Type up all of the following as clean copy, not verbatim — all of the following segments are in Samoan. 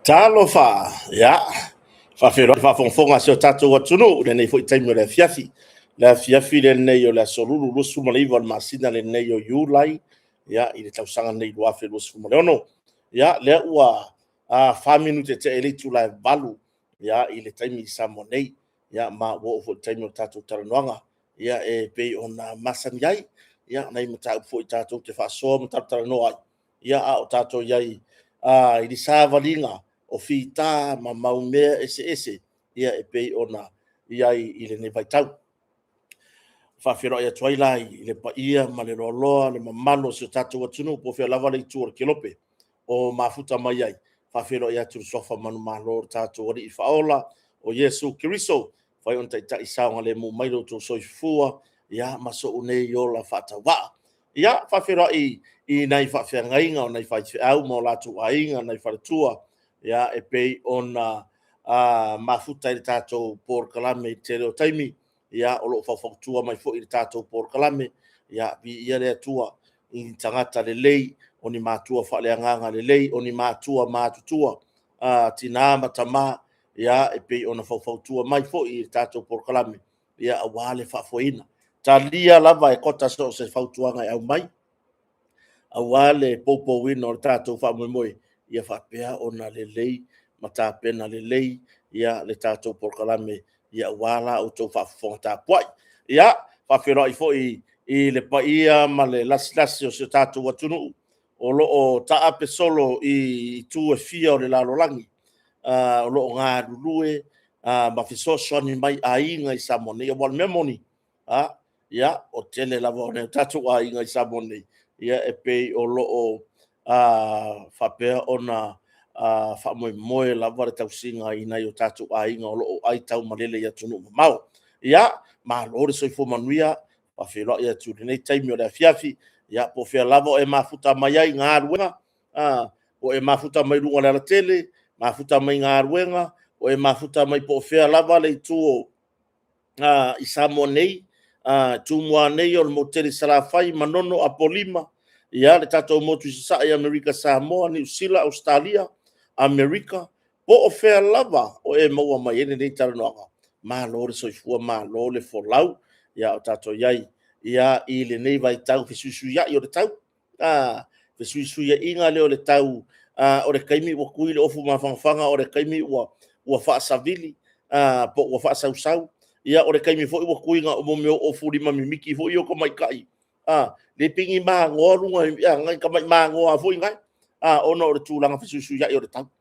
Talofa, ia, faafeiloai faafogafoga a si o tatou atunuu i lenei foi taimi o le afiafi. Le afiafi lenei o le aso Lulu 29 o le masina lenei o Iulai, ia, i le tausaga lenei 2026. Ia, lea ua 4 minute tea i le itula e 8, ia, i le taimi i Samoa nei. Ia, ma ua oo foi i le taimi o le tatou talanoaga, ia, e pei ona masani ai, ia, nai mataupu foi tatou te faasoa ma talatalanoa ai, ia, a o tatou i ai i le savaliga o fita ma mau mea eseese e pei ona i ai i lenei vaitau. E faafeiloai atu ai la i le paia ma le loaloa, le mamalu o si o tatou atunuu po o fea lava le itu o le kelope o mafuta mai ai. E faafeiloai atu i le suafa manumalo o le tatou Alii Faaola o Iesu Keriso, ua mafai ona taitai saogalemu mai lo outou soifua ma sou nei ola faatauvaa. Ia, e faafeiloai i nai faafeagaiga o nai faifeau ma o latou aiga, nai faletua e pei ona mafuta i le tatou polokalame i le tele o taimi, o lo o faufautua mai foi i le tatou polokalame. Ia, viia le Atua i tagata lelei, o ni matua faaleagaga lelei, o ni matua matutua, tina ma tama e pei ona faufautua mai foi i le tatou polokalame aua le faafoeina. Talia lava e Kota so o se fautuaga e aumai aua le poupouina o le tatou faamoemoe ia faapea ona lelei ma tapena lelei le tatou polokalame aua la outou faafofoga tapuai. Ia, faafeiloai foi i le paia ma le lasilasi o si o tatou atunuu o lo o taape solo i itu e fia o le lalolagi, o lo o galulue ma fesoasoani mai i aiga i Samoa nei. Aua o le mea moni, ia, o le tele lava o tatou aiga i Samoa nei, e pei o lo o faapea ona faamoemoe lava le tausiga i nai o tatou aiga o lo o aitaumalele i atunuu mamao. Ia, malo le soifua manuia. E faafeiloai atu i lenei taimi o le afiafi, ia po o fea lava o e mafuta mai ai i galuega, po o e mafuta mai i luga o le alatele, mafuta mai i galuega, o e mafuta mai po o fea lava le itu i Samoa nei, Tumua nei, o le motu tele i Salafai, Manono, Apolima, ia le tatou motu i Sasae i Amerika Samoa, Niu Sila, Ausetalia, Amerika, po o fea lava o e maua mai ai lenei talanoaga, malo le soifua malo le folau. Ia o tatou i ai i lenei vaitau fesuisuiai o le tau, fesuisuiaiga lea o le tau, o le taimi ua tui le ofu mafanafana, o le taimi ua faasavili po ua faasausau. Ia o le taimi foi ua tui na o mea o ofu lima mimiti foi ia o tamaitai, lea e pei ni magoa luga, nai tamai magoa foi nai, ona o le tulaga fesuisuiai o le tau.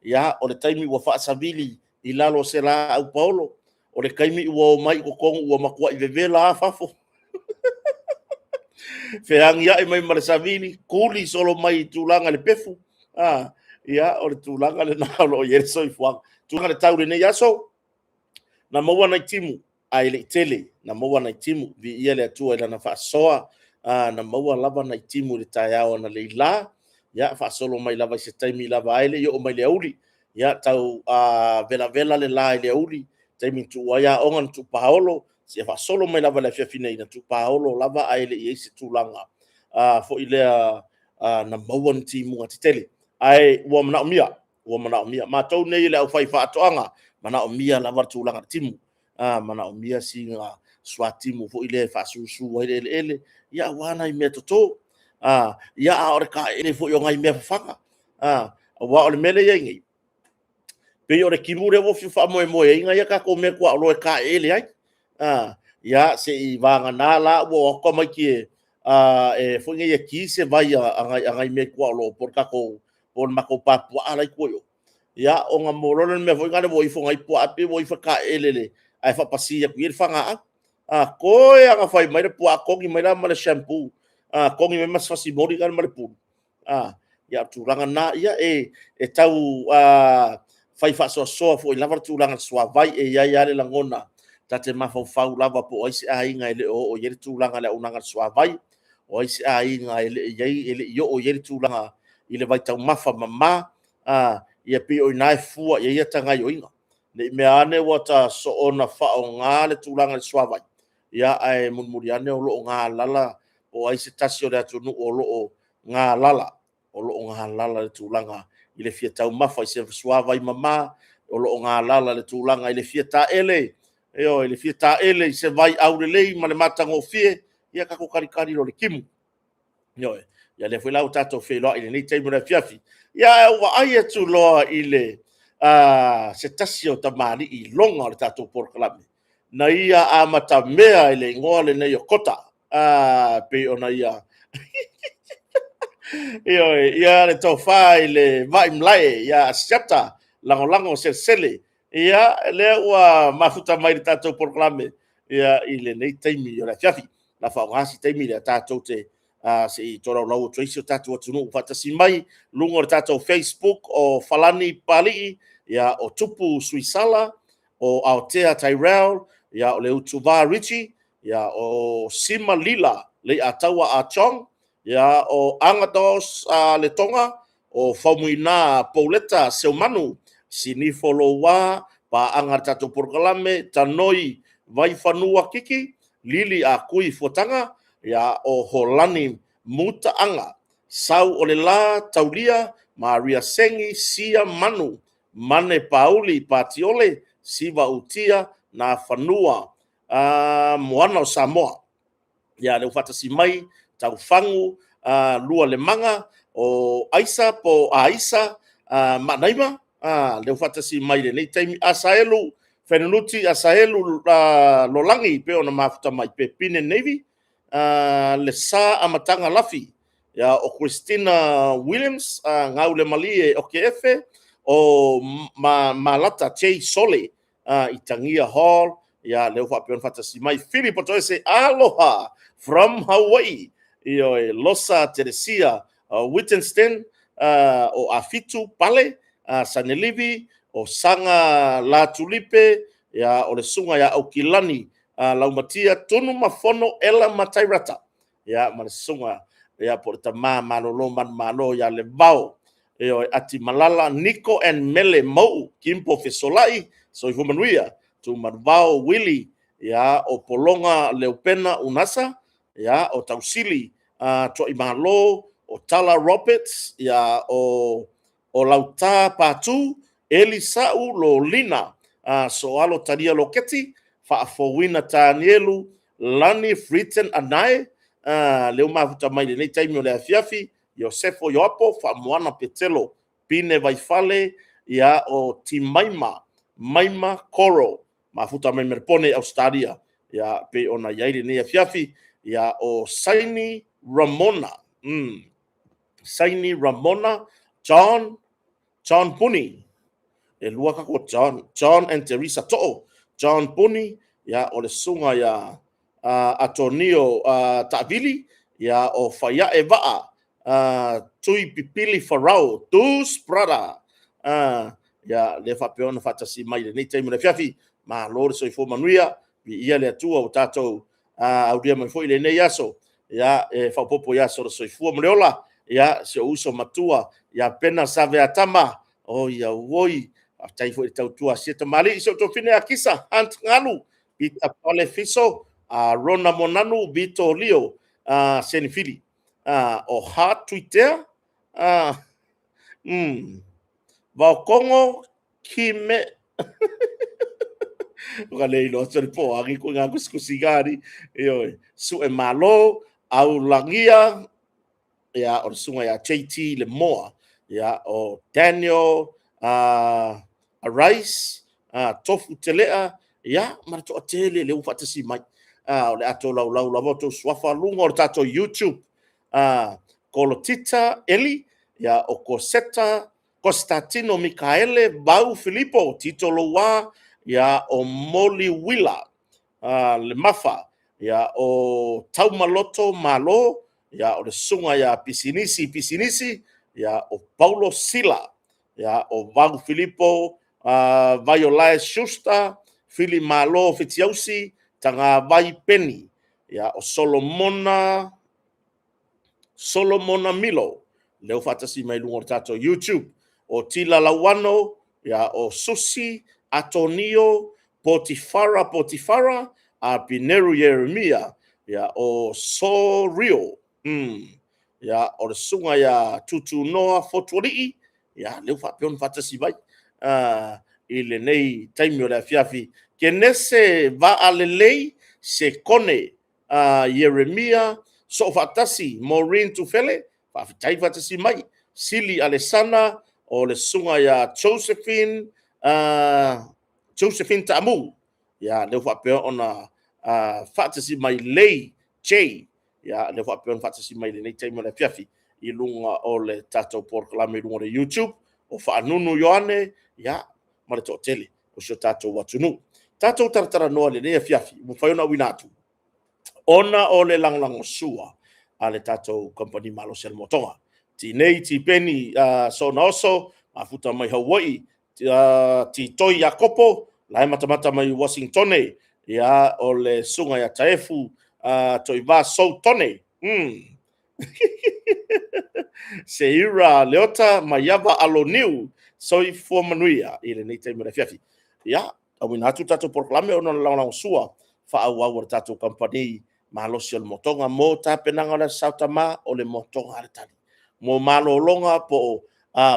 Ia, o le taimi ua faasavili i lalo o se laau paolo, o le taimi ua omai i totonu ua matuai vevela lava fafo, feagiai mai ma le savili, tuli solo mai i tulaga i le pefu. Ia, o le tulaga lena o lo o i ai le soifuaga. Tulaga i le tau i lenei aso, na maua nai timu ae le i tele, na maua nai timu. Viia le Atua i lana faasoa, na maua lava nai timu i le taeao analeila, ia faasolo mai lava i se taimi lava ai le i oo mai i le aoauli. Ia tau velavela le la i le aoauli, taimi na tuua ai aoga na tuupaolo, seia faasolo mai lava i le afiafi nei, na tuupaolo lava ae le i i ai se tulaga foi lea na maua ni timuga tetele. Ae ua manaomia, ua manaomia. Matou nei le aufaifaatoaga, manaomia lava le tulaga i le timu, manaomia sina suatimu foi lea e faasusu ai le eleele, ia aua nai mea toto. Ia a o le taeele foi o nai mea fafaga, aua o le mea lea e i ai nei, pei o le timu lea ua fia faamoemoe ai nai a tatou meaituaolo e taeele ai. Ia, se i vagana la ua o atu tamaiti e foi nei e ki se vai a nai meaituaolo po o le matou pa puaa la e i tua i o, ia ona maua loa lea o le mea foi lea ua o ifo nai puaa pei ua o ifo e taeele ae faapasi atu i ai le fanaau. Toe lava ina fai mai le puaa togi mai la ma le shampoo, togi mai ma si fasi moli lena ma le pulu. Ia, o le tulaga lena. Ia, e tau fai faasoasoa foi lava le tulaga i le suavai. E i ai lava le lagona, ta te mafaufau lava po o ai se aiga e le o oo i ai le tulaga i le auaunaga a le suavai, o ai se aiga e le i oo i ai le tulaga i le vaitaumafa mama. Ia pei o i ina e fua i ai ata gaoioiga, ne i mea ane ua ta soona faaaoga le tulaga i le suavai, ae mulimuli ane o lo o galala, po o ai se tasi o le atunuu o lo o galala, o lo o galala i le tulaga i le fia taumafa i se suavai mama o lo o galala le tulaga i le fia taele, ioe, i le fia taele i se vai aulelei ma le matagofie, ia tatou talitali loa i le timu. Ioe. Ia lea foi la ua tatou feiloai i lenei taimi o le afiafi. Ia ae ou vaai atu loa i le se tasi o tamalii iloga o le tatou polokalame, na ia amatamea i le igoa lenei o Kota, pei ona ia ioe, ia le tofa i le Vaimalae ia Asiata Lagolago Selesele. Ia, lea ua mafuta mai i le tatou polokalame i lenei taimi o le afiafi. O le a faaaoga se taimi lea tatou te se i tolaulau atu ai si o tatou atunuu faatasi mai luga o le tatou Facebook o Falani Papalii, ia, o Tupu Suisala, o Aotea Tyrell, ia, o Leutuva Ritchie, ia, o Sima Lila Leiataua Ah Chong, ia, o Agados Letoga, o Faumuina Pauleta Seumanu, Sinifo Loua, paaga a le tatou polokalame, Tanoi Vaifanua Kiki, Lili Akui Fuataga, ia, o Holani Mutaaga, Sau o le La Taulia, Maria Segi Sia Manu, Mane Pauli Patiole, Siva Utia, Nafanua Moana o Samoa. Ia, lea ua faatasi mai Taufagu Lualemaga, o Aisa po o Aisa Maanaima, lea ua faatasi mai i lenei taimi, Asaelu Fenunuti Asaelu Lolagi pei ona mafuta mai Pepine Navy, le Sa Amataga Lafi, ia, o Christina Williams Gaulemalie Okeefe, o Malata J Sole Itagia Hall, ia, lea ua faapea ona faatasi mai Filipo Toese, aloha from Hawaii, ioe, Losa Teresia Wittgenstein, o Afitu Pale Sanelivi, o Saga Latulipe, ia, o le susuga ia Aukilani Laumatia Tunu Mafono Ela Matairata, ia, ma le susuga ia po o le tama malolo manumalo ia Levao, ioe, Atimalala Niko and Mele Mou Kimpo Fesolai, soifua manuia, Tumanuvao Willie, ia, o Pologa Leupena Unasa, ia, o Tausili Tuaimalo, o Tala Roberts, ia, o Lauta Patu, Eli Sau Lolina, Soalo Talia Loketi, Faafouina Tanielu, Lani Fritten Anae, lea ua mafuta mai i lenei taimi o le afiafi, Iosefo Ioapo, Faamoana Petelo, Pine Vaifale, ia, o Timaima, Maima Koro, mafuta mai Melepone, Ausetalia, ia, pei ona i ai lenei afiafi, ia, o Saini Ramona, Saini Ramona, John, John Puni, e lua kako John, John and Teresa To'o, John Puni, ia, o le susuga ia Atonio Taavili, ia, o Faiae Vaa, Tui Pipili Farao, Dus Brother, ia, lea faapea ona faatasi mai i lenei taimi o le afiafi. Malo le soifua manuia, viia le Atua ua tatou aulia mai foi lenei aso, ia, e faaopoopo i aso o le soifua ma le ola, ia, si ou uso matua ia Pena Saveatama, o ia oi, faafetai foi i le tautua a sia tamalii, si ou tofine Akisa Hunt Galu, Pita Pale Fiso, Rona Monanu, Vito Leo, Senifili, o Hart Tuitea, Vaokongo Kime o ka le iloa atu le po agi ko ngā kusikusi gari, ioe, Sue Malo, Aulagia, ia, o le susuga ia JT Le Moa, ia, o Daniel Arise, Tofu Telea, ia, ma le toatele lea ua faatasi mai. O le a tolaulau lava o outou suafa luga o le tatou YouTube. Kolotita Eli, ia, o Koseta Kostatino Mikaele, Vau Filipo, Tito Loua, ia, o Moli Wila, Le Mafa, ia, o Taumaloto Malo, ia, o le susuga ia Pisinisi Pisinisi, ia, o Paulo Sila, ia, o Vau Filipo, Vaiolae Schuster, Fili Malo Fitiausi, Tagavai Peni, ia, o Solomona Solomona Milo, lea ua faatasi mai luga o le tatou YouTube, o Tila Lauano, ia, o Susi Atonio, Potifara Potifara, Apineru Ieremia, ia, o Sorio, ia, o le susuga ia Tutunoa Fotualii, Ia, lea ua faapea ona faatasi mai i lenei taimi o le afiafi. Kenese Vaalelei Sekone, Ieremia Soofaatasi, Maureen Tufele, faafetai faatasi mai. Sili Alesana, o le susuga ia Josephine, Josephine Taamu, ia lea ua faapea ona faatasi mai Lei J, ia lea ua faapea ona faatasi mai i lenei taimi o le afiafi i luga o le tatou polokalame i luga o le YouTube, o Faanunu Ioane, ia, ma le toatele o si o tatou atunuu. Tatou talatalanoa i lenei afiafi, ua mafai ona auina atu, ona o le lagolagosua a le tatou Kamupani Malosi a le Motoga. Tinei Tipeni Sonaoso, mafuta mai Hawaii, Titoi Iakopo, la e matamata mai Uasinitone, ia, o le susuga ia Taefu Toiva Soutone, Seira Leota Maiava Aloniu, soifua manuia i lenei taimi o le afiafi. Ia, auina atu le tatou polokalame ona o le lagolagosua faaauau a le tatou kamupani malosi o le Motoga mo tapenaga o le Aso Sa o Tama, o le Motoga a le tali. Mo malologa po o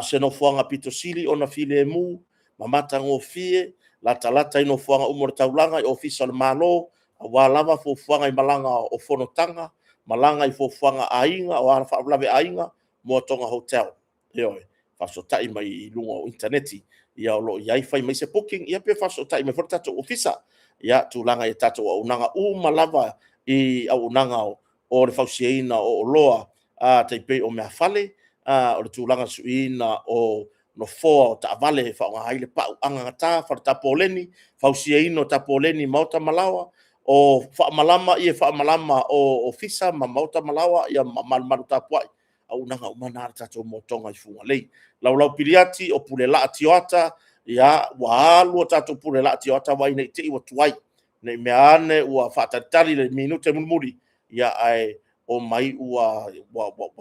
se nofoaga pito sili ona filemu ma matagofie, latalata i nofoaga uma o le taulaga i Ofisa o le Malo, aua lava fuafuaga i malaga o fonotaga, malaga i fuafuaga a aiga, o a faalavelave a aiga, Motoga Hotel. Ioe, faafesootai mai i luga o initaneti, ia o lo o i ai, fai mai se booking, ia pe faafesootai mai foi le tatou ofisa. Ia, tulaga i tatou auaunaga uma lava i auaunaga o le fausiaina o oloa tai pei o meafale, o le tulaga suiina o nofoa o taavale e faaaoga ai le pau agagata, fale tapoleni, fausiaina o tapoleni i maota ma laoa, o faamalama ie faamalama o ofisa ma maota ma laoa, ia ma malumalu tapuai, auaunaga uma na a le tatou Motoga i Fugalei. Laulau Piliati o Pulelaa Tioata, ia ua alu a tatou Pulelaa Tioata vaai ne i te i ua tuai, ne i mea ane ua faatalitali i le minute mulimuli, ia ae omai ua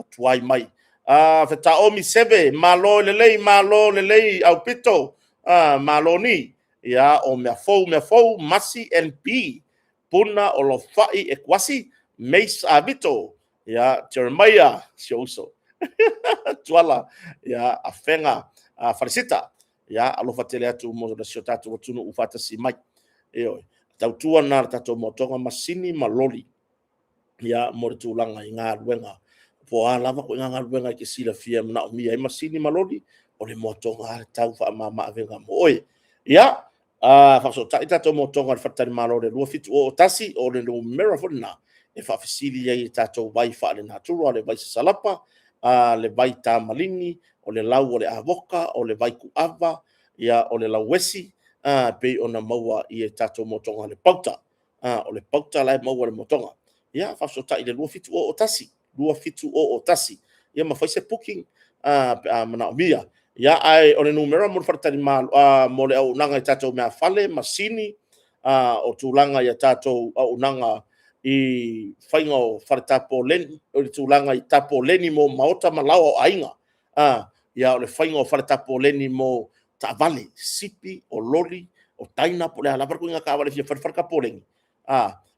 tuai mai. Fetaomi Seve, malo lelei, malo lelei Aupito, malo ni. Ia, o mea fou mea fou, Masi NP, Puna Olofa'i Ekuasi, Mace Vito, ia, Jeremaia, si ou uso, Tuala, ia, Afega Falesita. Ia, alofa tele atu mo si o tatou atunuu faatasi mai. Ioe, tautua lena a le tatou Motoga, masini ma loli, ia, mo le tulaga i galuega. Po o a lava ituaiga galuega e te silafia e manaomia ai masini ma loli, o le Motoga lava le tau faamama-avega mo oe. Ia, faafesootai le tatou Motoga i le faletalimalo i le 2701, o le numera foi lena e faafesili ai i tatou vai faalenatura, le vai sasalapa, le vai tamaligi, o le lau o le avoka, o le vai kuava, ia, o le lauesi, pei ona maua i le tatou Motoga le pauta. O le pauta la e maua i le Motoga. Ia, faafesootai i le 2701, 2701, ia ma fai se booking pe a manaomia. Ia, ae o le numera mo le faletalimalo, mo le auaunaga i tatou meafale, masini, o tulaga i a tatou auaunaga i faiga o faletapoleni, o le tulaga i tapoleni mo maota ma laoa o aiga, ia, o le faiga o faletapoleni mo taavale, sipi, o loli, o taina, po o le a lava le ituaiga taavale e fia fai le faletapoleni,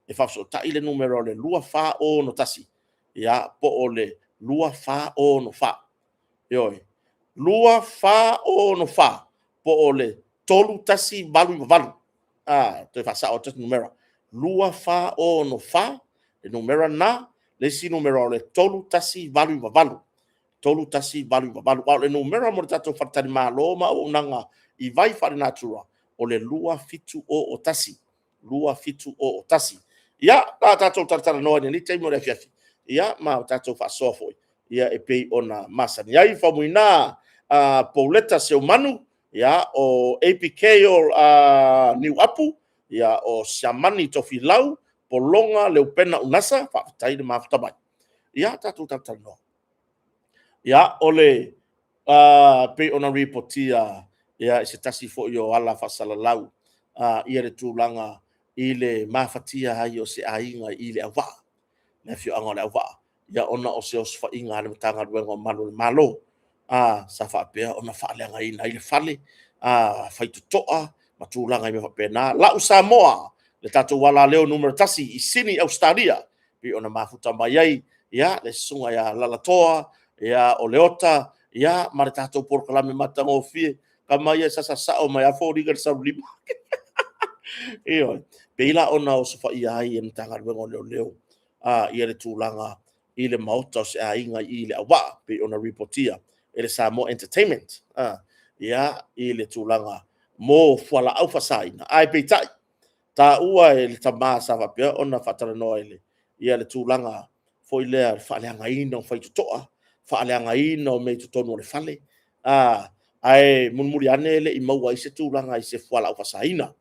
e faafesootai le numera o le 2461, ia, po o le 2464. Ioe, 2464 po o le 3188. Toe faasao atu numera. 2464 le numera lena, le isi numera o le 3188. 3188. A o le numera mo le tatou faletalimalo ma auaunaga i vai faalenatura, o le 2701. 2701. Ia, a tatou talatalanoa i lenei taimi o le afiafi, ia, ma tatou faasoa foi, ia, e pei ona masani ai. Faumuina Pauleta Seumanu, ia, o APK o Niuapu, ia, o Siamani Tofilau, Pologa Leupena Unasa, faafetai le mafuta mai. Ia, tatou talatalanoa. Ia, o le pei ona ripotia ia i se tasi foi o ala faasalalau ia le tulaga i le mafatia ai o se aiga i Leauvaa, le afioaga o Leauvaa, ia ona o se osofaiga a le Matagaluega o Malu o le Malo, sa faapea ona faaleagaina ai le fale, faitotoa ma tulaga i mea faapena. Lau Samoa, le tatou alaleo numera 1 i Sini Ausetalia, pei ona mafuta mai ai, ia, le susuga ia Lalatoa, ia, o Leota, Ia, ma le tatou polokalame matagofie, tama ia e sasa sao mai lava foliga i le saulima. Ioe, pei la ona osofaia ai e le Matagaluega o Leoleo ia le tulaga i le maota o se aiga i Leauvaa, pei ona ripotia e le Samoa Entertainment ia, i le tulaga mo fualaau faasaina. Ae peitai, taua e le tama sa faapea ona faatalanoa i le tulaga foi lea o le faaleagaina o faitotoa, faaleagaina o mea i totonu o le fale, ae mulimuli ane e le i maua ai se tulaga i se fualaau faasaina.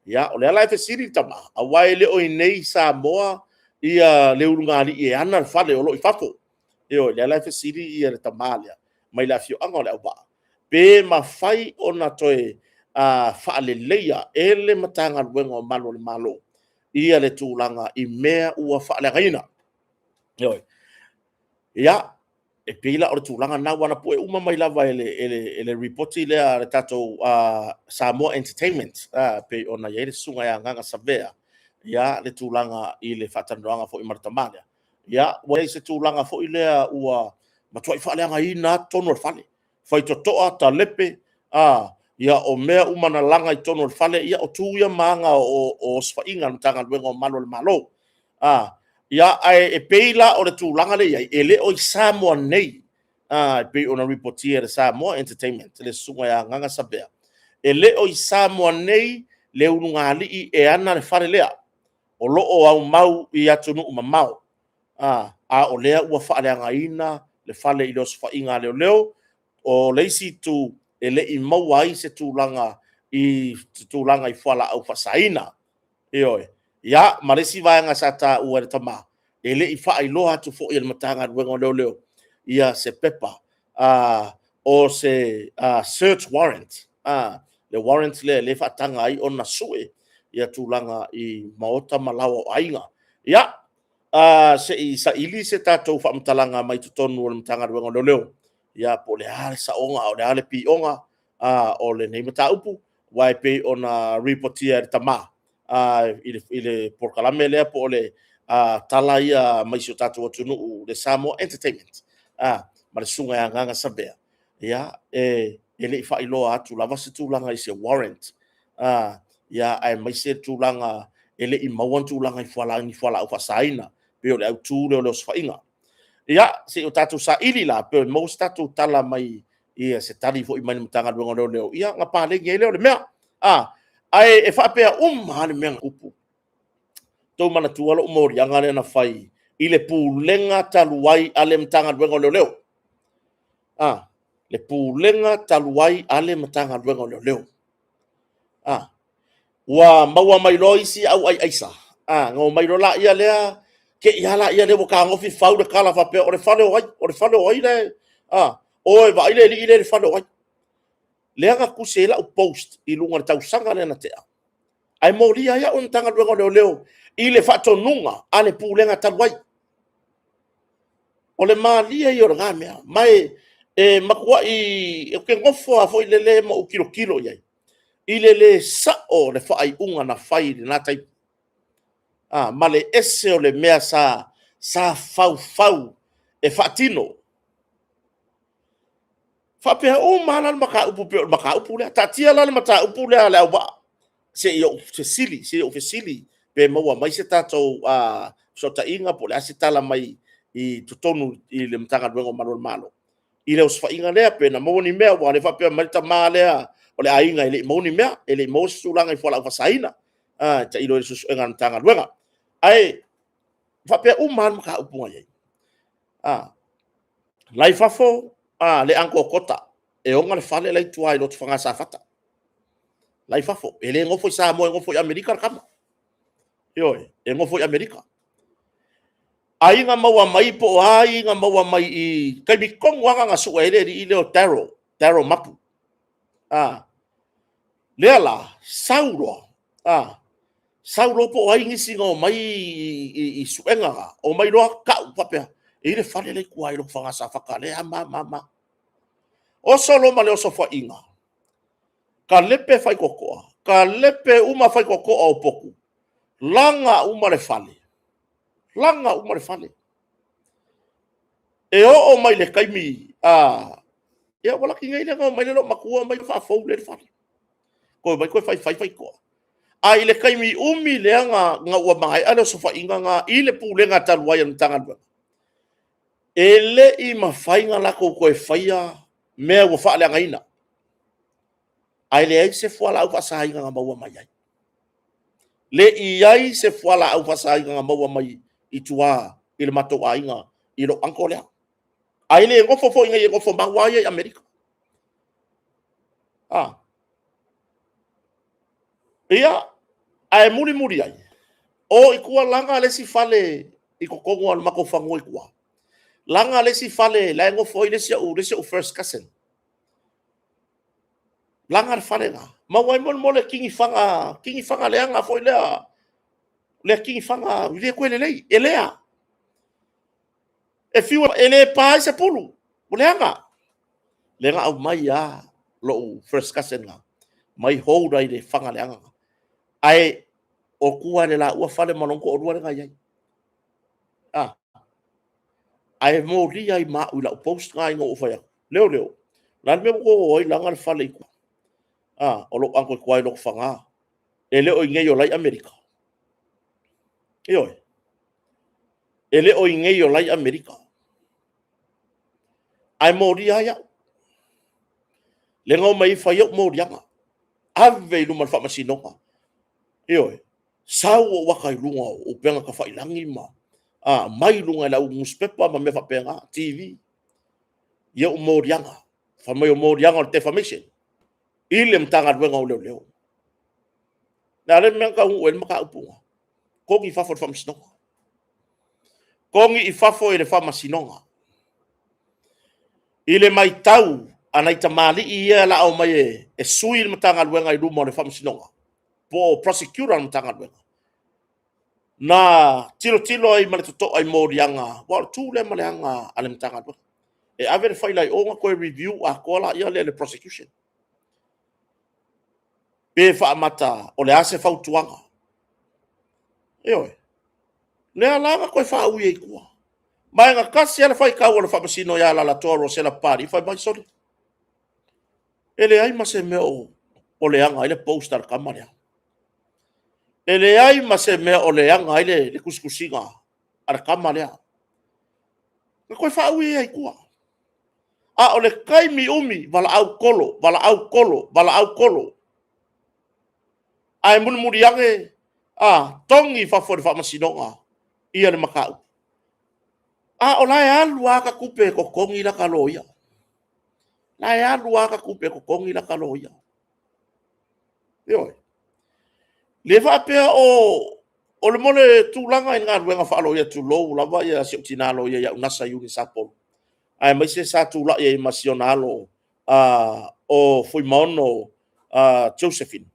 Ia, o lea la e fesili le tama, aua e le o i inei i Samoa le ulugalii e ana le fale o lo o i fafo. Ioe, o lea la e fesili le tama lea mai le afioaga o Leauvaa, pe mafai ona toe faaleleia e le Matagaluega o Malu o le Malo le tulaga i mea ua faaleagaina. Ioe. Ia, e pei la o le tulaga lena, aua na pue uma mai lava e le lipoti lea a le tatou Samoa Entertainment, e pei ona i ai le susuga ia Agaga Savea, ia le tulaga i le faatalanoaga foi ma le tama lea. Ia, ua i ai se tulaga foi lea ua matuai faaleagaina lava totonu o le fale, faitotoa, talepe, ia o mea uma na laga i totonu o le fale, ia o tu ia ma aga o osofaiga a le Matagaluega o Malu o le Malo. Ia, ae pei la o le tulaga lea e i ai, e le o i Samoa nei, e pei ona ripotia e le Samoa Entertainment le susuga ia Agaga Savea, e le o i Samoa nei le ulugalii e ana le fale lea, o lo o aumau i atunuu mamao, a o lea ua faaleagaina le fale i le osofaiga a leoleo. O le isi itu, e le i maua ai se tulaga i se tulaga i fualaau faasaina. Ioe. Ia, ma le isi vaega sa taua e le tama, e le i faailoa atu foi e le Matagaluega o Leoleo se pepa o se search warrant, le warrant lea e faataga ai ona sue ia tulaga i maota ma laoa o aiga. Ia, se i saili se tatou faamatalaga mai totonu o le Matagaluega o Leoleo, ia po o le a le saoga a o le a le pioga o lenei mataupu, aua e pei ona ripotia e le tama i le polokalame lea po o le tala ia mai si o tatou atunuu, le Samoa Entertainment ma le susuga ia Agaga Savea, ia, e le i faailoa atu lava se tulaga i se warrant, ia, aemaise tulaga e le i maua ni tulaga i fualaau faasaina, pei o le autu lea o le osofaiga. Ia, se i o tatou saili la, pe maua se tatou tala mai, ia se tali foi mai le Matagaluega o Leoleo, ia ona paleni ai lea o le mea. Ae e faapea uma lava le mea na tupu. Tou manatua lou moliaga lea na fai i le pulega talu ai a le Matagaluega o Leoleo. Le pulega talu ai a le Matagaluega o Leoleo. Ua maua mai loa isi au ai aisa, na omai loa laia lea, te i lava laia ua fetagofi fau le tala faapea, o le fale o ai, o le fale o ai le... o e vaai le alii lea i le fale o ai. Lea na tusi ai lau post i luga o le tausaga lea na tea, ae molia ai au e le Matagaluega o Leoleo i le faatonuga a le Pulega talu ai. O le malie ia o lena mea, ma e matuai, ou te nofo lava foi lele ma ou tilotilo i ai, i le le sao o le faaiuga na fai i lena taimi, ma le ese o le mea sa faufau e faatino. Faapea uma lava la le mataupu e pei o le mataupu lea. Taatia la le mataupu lea a Leauvaa, se i ou fesili, se i ou fesili pe maua mai se tatou fesootaiga po o le a se tala mai i totonu i le Matagaluega o Malu o le Malo i le osofaiga lea, pe na maua ni mea, aua o lea e faapea mai le tama lea o le aiga e le i maua ni mea, e le i maua se tulaga i fualaau faasaina. Tailo i le suesuega a le Matagaluega. Ae faapea uma lava mataupu na i ai. La e i fafo le Uncle Kota e ona le fale la e i tua i Lotofaga Safata, la e i fafo. E le nofo i Samoa e nofo i Amerika le tama. Ioe, e nofo i Amerika. Ai na maua mai po o a na maua mai i taimi tonu lava na sue ai le alii lea o Daryl, Daryl Mapu. Lea la, sau loa, sau loa po o ai nisi na omai i suega na, omai loa tau faapea, e i ai le fale la e i tua i Lotofaga Safata lea a ma ma ma. Oso loa ma le osofaiga, talepe faitotoa, talepe uma faitotoa o potu, laga uma le fale, laga uma le fale. E oo mai i le taimi A, ia ua laki nei lea na omai le lou matua omai faafou le fale. Toe omai toe faifai faitotoa. A i le taimi umi lea na ua maea le osofaiga na i le pulega talu ai a le Matagaluega, e le i mafai ona latou toe faia mea ua faaleagaina. Ae leai se fualaau faasaina na maua mai ai. Le i i ai se fualaau faasaina na maua mai i tua i le matou aiga i lou uncle lea. Ae le nofo foi i inei e nofo mau lava ia i Amerika. Ah. Ia, ae mulimuli ai, o i tua laga le isi fale i totonu o le matou fanua i tua. Laga le isi fale la e nofo ai le isi au first cousin. Laga le fale la. Maua ai mo le kini faga, kini faga leaga foi lea. Lea kini faga, i le toe lelei, e lea. E fiu e le pa ai se pulu, ua leaga. Lea na aumai lava lou first cousin na, mai hold ai le faga leaga. Ae o tua le laua fale ma lona toalua lea na i ai. Ah. Ae molia ai ma au i lau post na ina ua fai atu. Leo leo. La le mea ua o ai laga le fale i tua. Ah, o lou uncle i tua i Lotofaga. E le o i nei o la i Amerika. Ioe. E le o i nei o la i Amerika. Ae molia ai au. Le na omai fai au moliaga. Ave i luma le faamasinoga. Ioe. Sau ou aka i luga o upega tafailagi ma a, mai luga i lau newspaper ma mea faapena, TV. Ia ou moliaga. Fai mai o moliaga o le defamation i le Matagaluega o Leoleo. Le a le mea na taunuu ai le mataupu? Togi i fafo i le faamasinoga. Togi i fafo i le faamasinoga. I le maitau a nai tamalii ia la omai e sui le Matagaluega i luma o le faamasinoga, po o prosecutor o le Matagaluega, na tilotilo ai ma le totoa i moliaga, aua o le tu lea ma le aga a le Matagaluega. E ave le faila i o ona toe review atoa laia lea e le prosecution. Pe faamata o le a se fautuaga. Ioe. Lea la na toe faaui ai i tua. Ma e na tasi lava le faitau a le faamasino ia Alalatoa Rosela Papalii, fai mai, sole, e leai ma se mea o leaga ai le post a le tama lea. E leai ma se mea o leaga ai le tusitusiga a le tama lea. Na toe faaui ai i tua. A o le taimi umi, valaau kolo, valaau kolo, valaau kolo. Ae mulimuli ane, a, togi i fafo i le faamasinoga ia le mataupu. A o la e alu lava ta tupe e totogi lata loia. La e alu lava ta tupe e totogi lata loia. Ioe. Le faapea o le mole tulaga i le galuega faaloia, tulou lava ia si ou tina loia ia Unasa Iuni Sapolu, aemaise sa tulai ai ma si ona alo o Fuimaono Josephine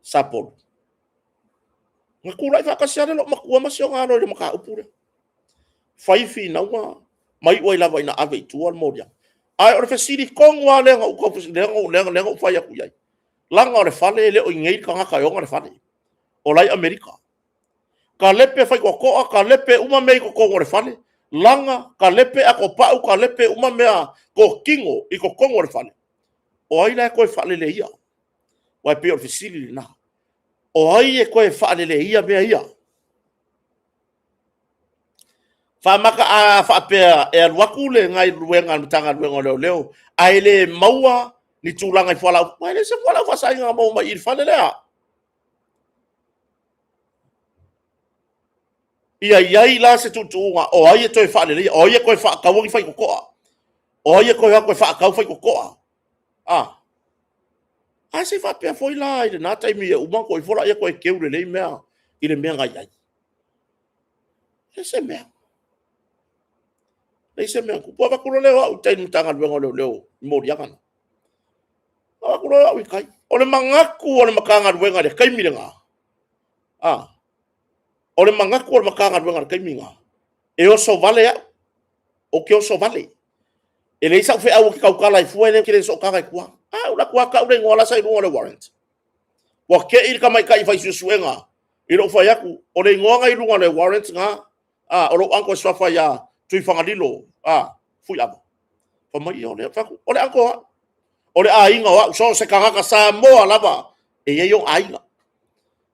Sapolu. Na tulai faatasi lava le loomatua ma si ona alo i le mataupu lea. Fai finauga ma iu ai lava ina ave i tua le moliaga. Ae o le fesili tonu lava lea na ou tau lea na ou fai atu i ai. Laga o le fale e le o i inei le tagata e ona le fale. O la i Amerika. Kalepe faitotoa, kalepe uma mea i totonu o le fale. Laga, kalepe atopau, kalepe uma mea totino i totonu o le fale. O ai la e toe faaleleia? Aua e pei o le fesili lena. O ai e toe faaleleia mea ia? Faamata a faapea e alu atu le galuega a le Matagaluega o Leoleo ae le maua ni tulaga i fualaau, aua e leai se fualaau faasaina na maua mai i le fale lea. Ia i ai la se tuutuuga o ai e toe faaleleia, o ai e toe faataua ni faitotoa, o ai e toe o atu e faatau faitotoa. A, ae se i faapea foi la i lena taimi e uma ona toe ifo lea toe teu lelei mea i le mea na i ai. E se mea. Leai se mea. Ua avatu loa lea o au i tai i le Matagaluega o Leoleo i moliaga na. Avatu loa au i tai. O le manatu o le Matagaluega i le taimi lena, a, o le manatu o le Matagaluega i le taimi lena, e oso vale au. Ou te oso vale. E leai sau feau ou te tautala ai fua, e le tele sootaga i tua. A, ou alu atu lava tau le igoa la sa i luga o le warrant. Ua te i le tamaitai fai suesuega i lou fai atu, o le igoa na i luga o le warrant na, a, o lou uncle e suafa ia Tuifagalilo, a, Fuiava. Fai mai, o le, o le uncle au. O le aiga o au, so o se tagata Samoa lava, e i ai ou aiga.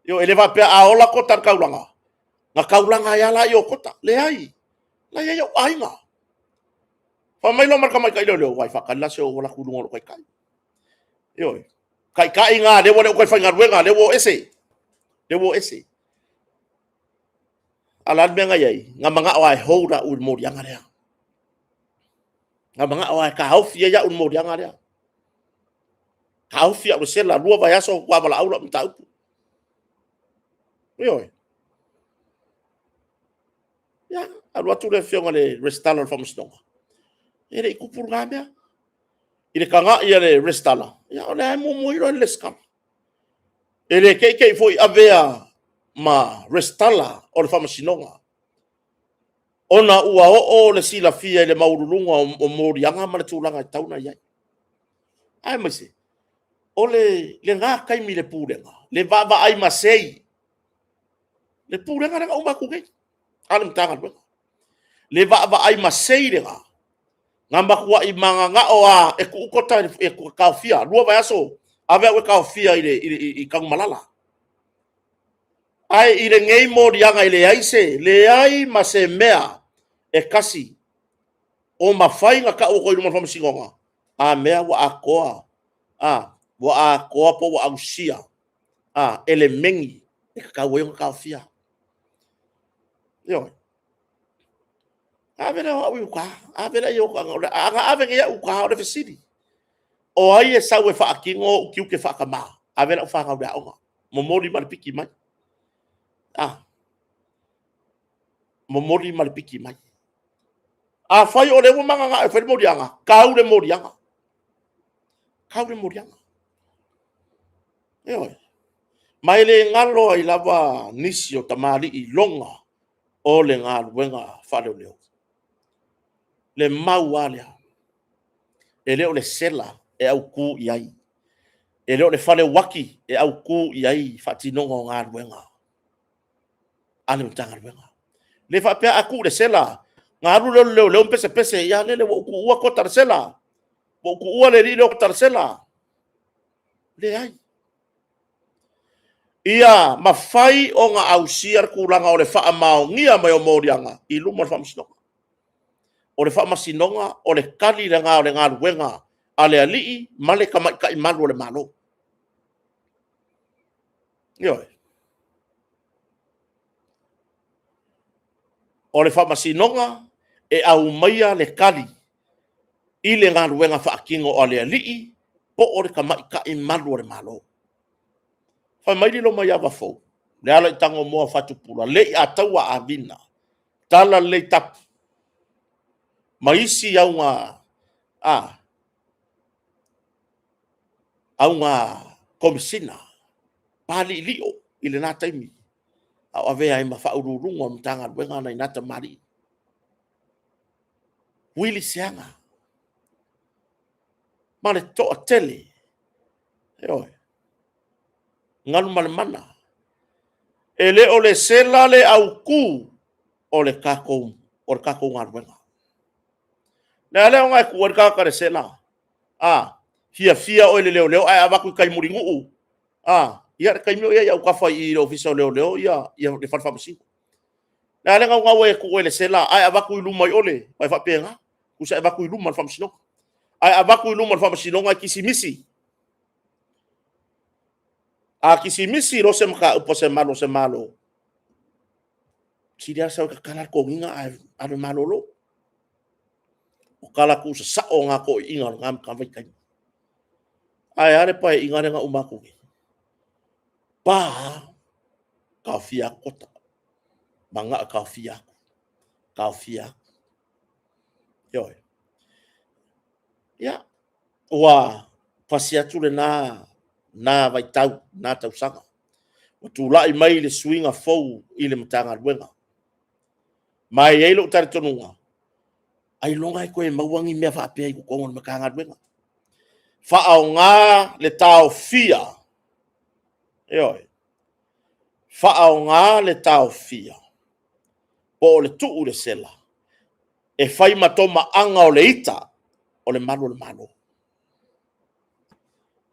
Ioe, e le faapea a ola kota i le taulaga, na taulaga ai lava la i o kota. Leai, la e i ai ou aiga. Fai mai loa ma le tamaitai leoleo, uai, faatali la se i ou alu atu i luga o lou taitai. Ioe, taitai lena lea ua le toe faigaluega, lea ua o ese, lea ua o ese. A o le a le mea na i ai? Na manao lava e hold au i le moliaga lea. Na manao lava e taofi ai au i le moliaga lea. Taofi au i le sela, 2 vaiaso faatoa valaau lau mataupu. Ioe. Ia, alu atu le afioga i le Resitala o le Faamasinoga, e le i tupu lena mea. I le tagai a le Resitala, ia o lea lava e muamua ifo le resitala. E le te i te i foi avea ma Resitala o le Faamasinoga, ona ua oo le silafia i le maualuluga o moliaga ma le tulaga e tatau ona i ai. Aemaise o lena taimi i le Pulega, le vaavaai masei, le Pulega lea na uma atu nei a o le Matagaluega. Le vaavaai masei lena, na matuai mananao lava e tuu kota e taofia, 2 vaiaso ave au e taofia i Tanumalala. Ae i lenei moliaga e leai se, leai ma se mea e tasi o mafai ona tau atu ai i luma o le Faamasinoga, a mea ua atoa, ua atoa pe ua ausia elemeni e tatau ai ona taofia. Ioe. Ave lea o au i uta, ave lea i uta. A na ave nei au i uta, o le fesili, o ai e sau e faatino ou tiute faatama? Ave lau fanau i le aoga, momoli ma le piki mai. A, momoli ma le piki mai. Afai o lea ua mananao e fai le moliaga, tau le moliaga. Tau le moliaga. Ioe. Ma e le galo ai lava nisi o tamalii iloga o le galuega faaleoleo. Le mau lava lea, e le o le sela e autu i ai, e le o le fale uati e autu i ai faatinoga o galuega a le Matagaluega. Le faapea a tuu i le sela, ona alu lea o le leoleo ma pesepese, ia lele ua ou tuua kota i le sela, ua ou tuua le alii lea kota i le sela. Leai. Ia mafai ona ausia le tulaga o le faamaonia mai o moliaga i luma o le Faamasinoga. O le Faamasinoga o le tali lena o le galuega a le alii ma le tamaitai malu o le Malo. Ioe. O le Faamasinoga e aumaia le tali i le galuega faatino a le alii po o le tamaitai malu o le Malo. Fai mai Lilomaiava fou, Leala i Tagomoa Fatupula, le i Ataua Avina, tala lelei tapu, ma isi auga, a, auga komesina, paliilio i lena taimi, a o avea ai ma faauluuluga o Matagaluega nai na tamalii. Uili Seaga ma le toatele, ioe, Galumalemana. E le o le sela le autu o le tatou galuega. Le a le aoga e tuu ai le tagata i le sela, a fiafia oe i le leoleo ae avatu i tai Mulinuu, a, ia le taimi o i ai i autafa i le Ofisa o Leoleo le Fale Faamasino. Le a le naunau ai e tuu i le sela ae avatu i luma i o le, aua e faapena, tusa e avatu i luma o le Faamasinoga. Ae avatu i luma o le Faamasinoga e kisimisi. A kisimisi loa se mataupu a se malu o se Malo, sili lava sau e tatala le toniga ae alu e malolo. O tala tuusasao na a toeaiina o lena vaitaimi. Ae a le Paeaiga lea na uma atu nei? Pa lava, taofia atu kota, manao e taofia atu, taofia atu. Ioe. Ia, ua pasi atu lena na vaitau, na tausaga. Ua tulai mai le suiga fou i le Matagaluega. Ma e i ai lou talitonuga, ailoga e toe maua ni mea faapea i totonu o le Matagaluega. Faaaoga le taofia, ioe, faaaoga le taofia po o le tuu i le sela. E fai ma tomaaga o le ita o le malu o le Malo.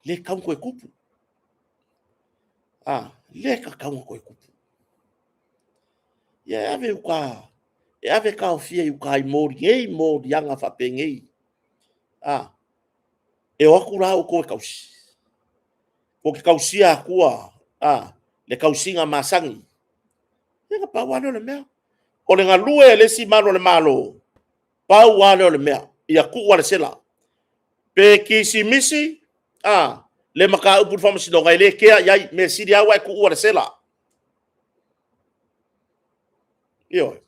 Le tatau toe tupu. A, le tatau ona toe tupu. Ia e ave i uta, e ave e taofia i uta i moli nei moliaga faapenei. A, e o atu la outou e tausi. Tou te tausia atua a, le tausiga masani. Ia na pau lava lea o le mea. O le galue a le isi malu o le Malo, pau lava lea o le mea, ia tuu lava le sela. Pe kisimisi a, le mataupu i le faamasinoga, e le kea i ai, mea sili lava ua e tuua le sela. Ioe.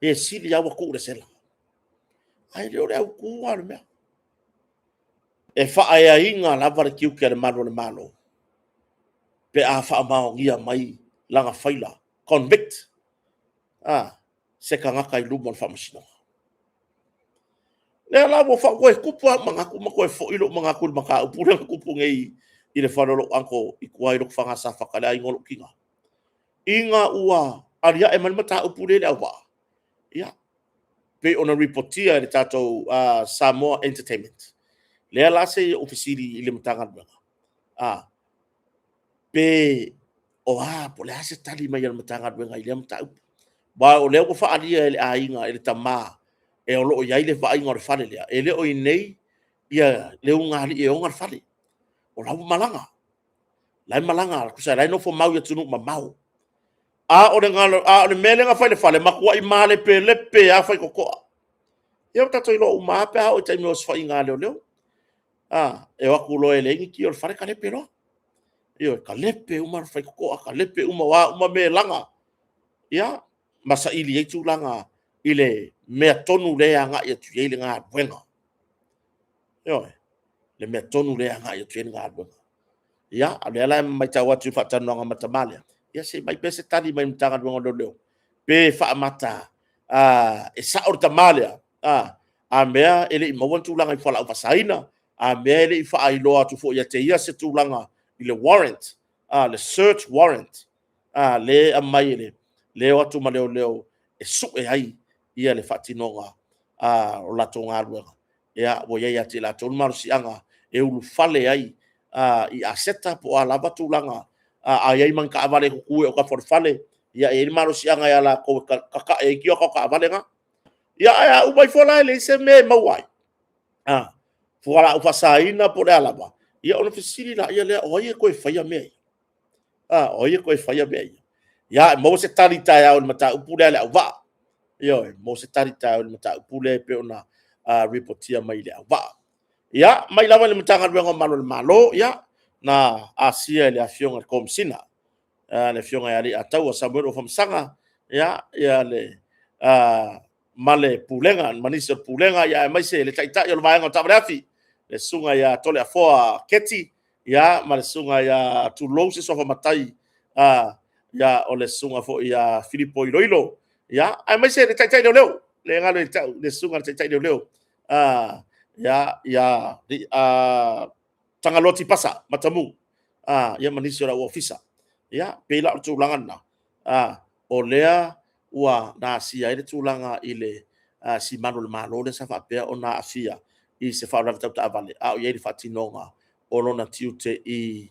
Mea sili lava ua tuu le sela. Ae le o le autu lena o le mea. E faaeaina lava le tiute a le malu o le Malo pe a faamaonia mai lana faila, convict a, se tagata i luma o le faamasinoga. Lea la ua toe tupu lava manatu ma toe foi lou manatu i le mataupu lea na tupu nei i le fale o lou uncle i tua i Lotofaga, Safata, le aiga o lou tina. Ina ua aliae mai le mataupu lea i Leauvaa, ia, pei ona ripotia e le tatou Samoa Entertainment. Lea la se i ou fesili i le Matagaluega, pe o a, po o le a se tali mai a le Matagaluega i lea mataupu. Aua o lea ua faaalia e le aiga, e le tama e o lo o i ai le vaaiga o le fale lea, e le o i inei le ulugalii e ona le fale, o la ua malaga. La e malaga, tusa o la e nofo mau i atunuu mamao. A o le mea lea na fai i le fale, matuai malepelepe lava faitotoa. Ia ua tatou iloa uma lava pe a oo i taimi o osofaiga a leoleo. E o atu loa e leai ni ki o le fale, talepe loa. Ioe, talepe uma faitotoa, talepe uma, o a uma mea e laga, ia, ma saili ai tulaga i le mea tonu lea e agai atu i ai le galuega. Ioe, le mea tonu lea e agai atu i ai le galuega. Ia, a o lea la e matau atu i faatalanoaga ma le tama lea, ia se i aumai pea se tali mai le Matagaluega o Leoleo, pe faamata e sao le tama lea, a mea e le i maua ni tulaga i fualaau faasaina, a mea e le i faailoa atu foi ia te ia se tulaga i le warrant, le search warrant, lea e aumai e le o atu ma leoleo e sue ai ia le faatinoga o latou galuega. Ia, ua i ai ia te i latou le malosiaga e ulufale ai i aseta po o a lava tulaga, a i ai ma ni taavale e tutu i autafa o le fale, ia e i ai le malosiaga ia latou e tatae ai tioka o taavale na. Ia, ae a uma ifo la e leai se mea e maua ai, fualaau faasaina po o le a lava, ia ona fesili laia lea, o ai e toe faia mea ia? O ai e toe faia mea ia? Ia, e maua se tali taeao i le mataupu lea a Leauvaa. Ioe, maua se tali taeao i le mataupu lea e pei ona ripotia mai i Leauvaa. Ia, mai lava i le Matagaluega o Malu o le Malo, ia, na asia e le Afioga i le Komesina, le Afioga ia Leiataua Samuelu Afamasaga, ia, ia le, ma le Pulega, ma nisi o le Pulega, aemaise le Taitai o le Vaega o Taavaleafi, le Susuga ia Toleafoa Keti, ia, ma le Susuga ia tulou se suafa matai, ia, o le Susuga foi ia Filipo Iloilo, ia, aemaise le Taitai Leoleo, le galo ia te au le Susuga i le Taitai Leoleo, ia, ia, Tagaloa Tipasa Matamu, ia ma nisi o le au ofisa. Ia, pei la o le tulaga lena, o lea ua na asia ai le tulaga i le si malu o le Malo lea sa faapea ona aafia i se faalavelave tau taavale, a o i ai le faatinoga o lona tiute i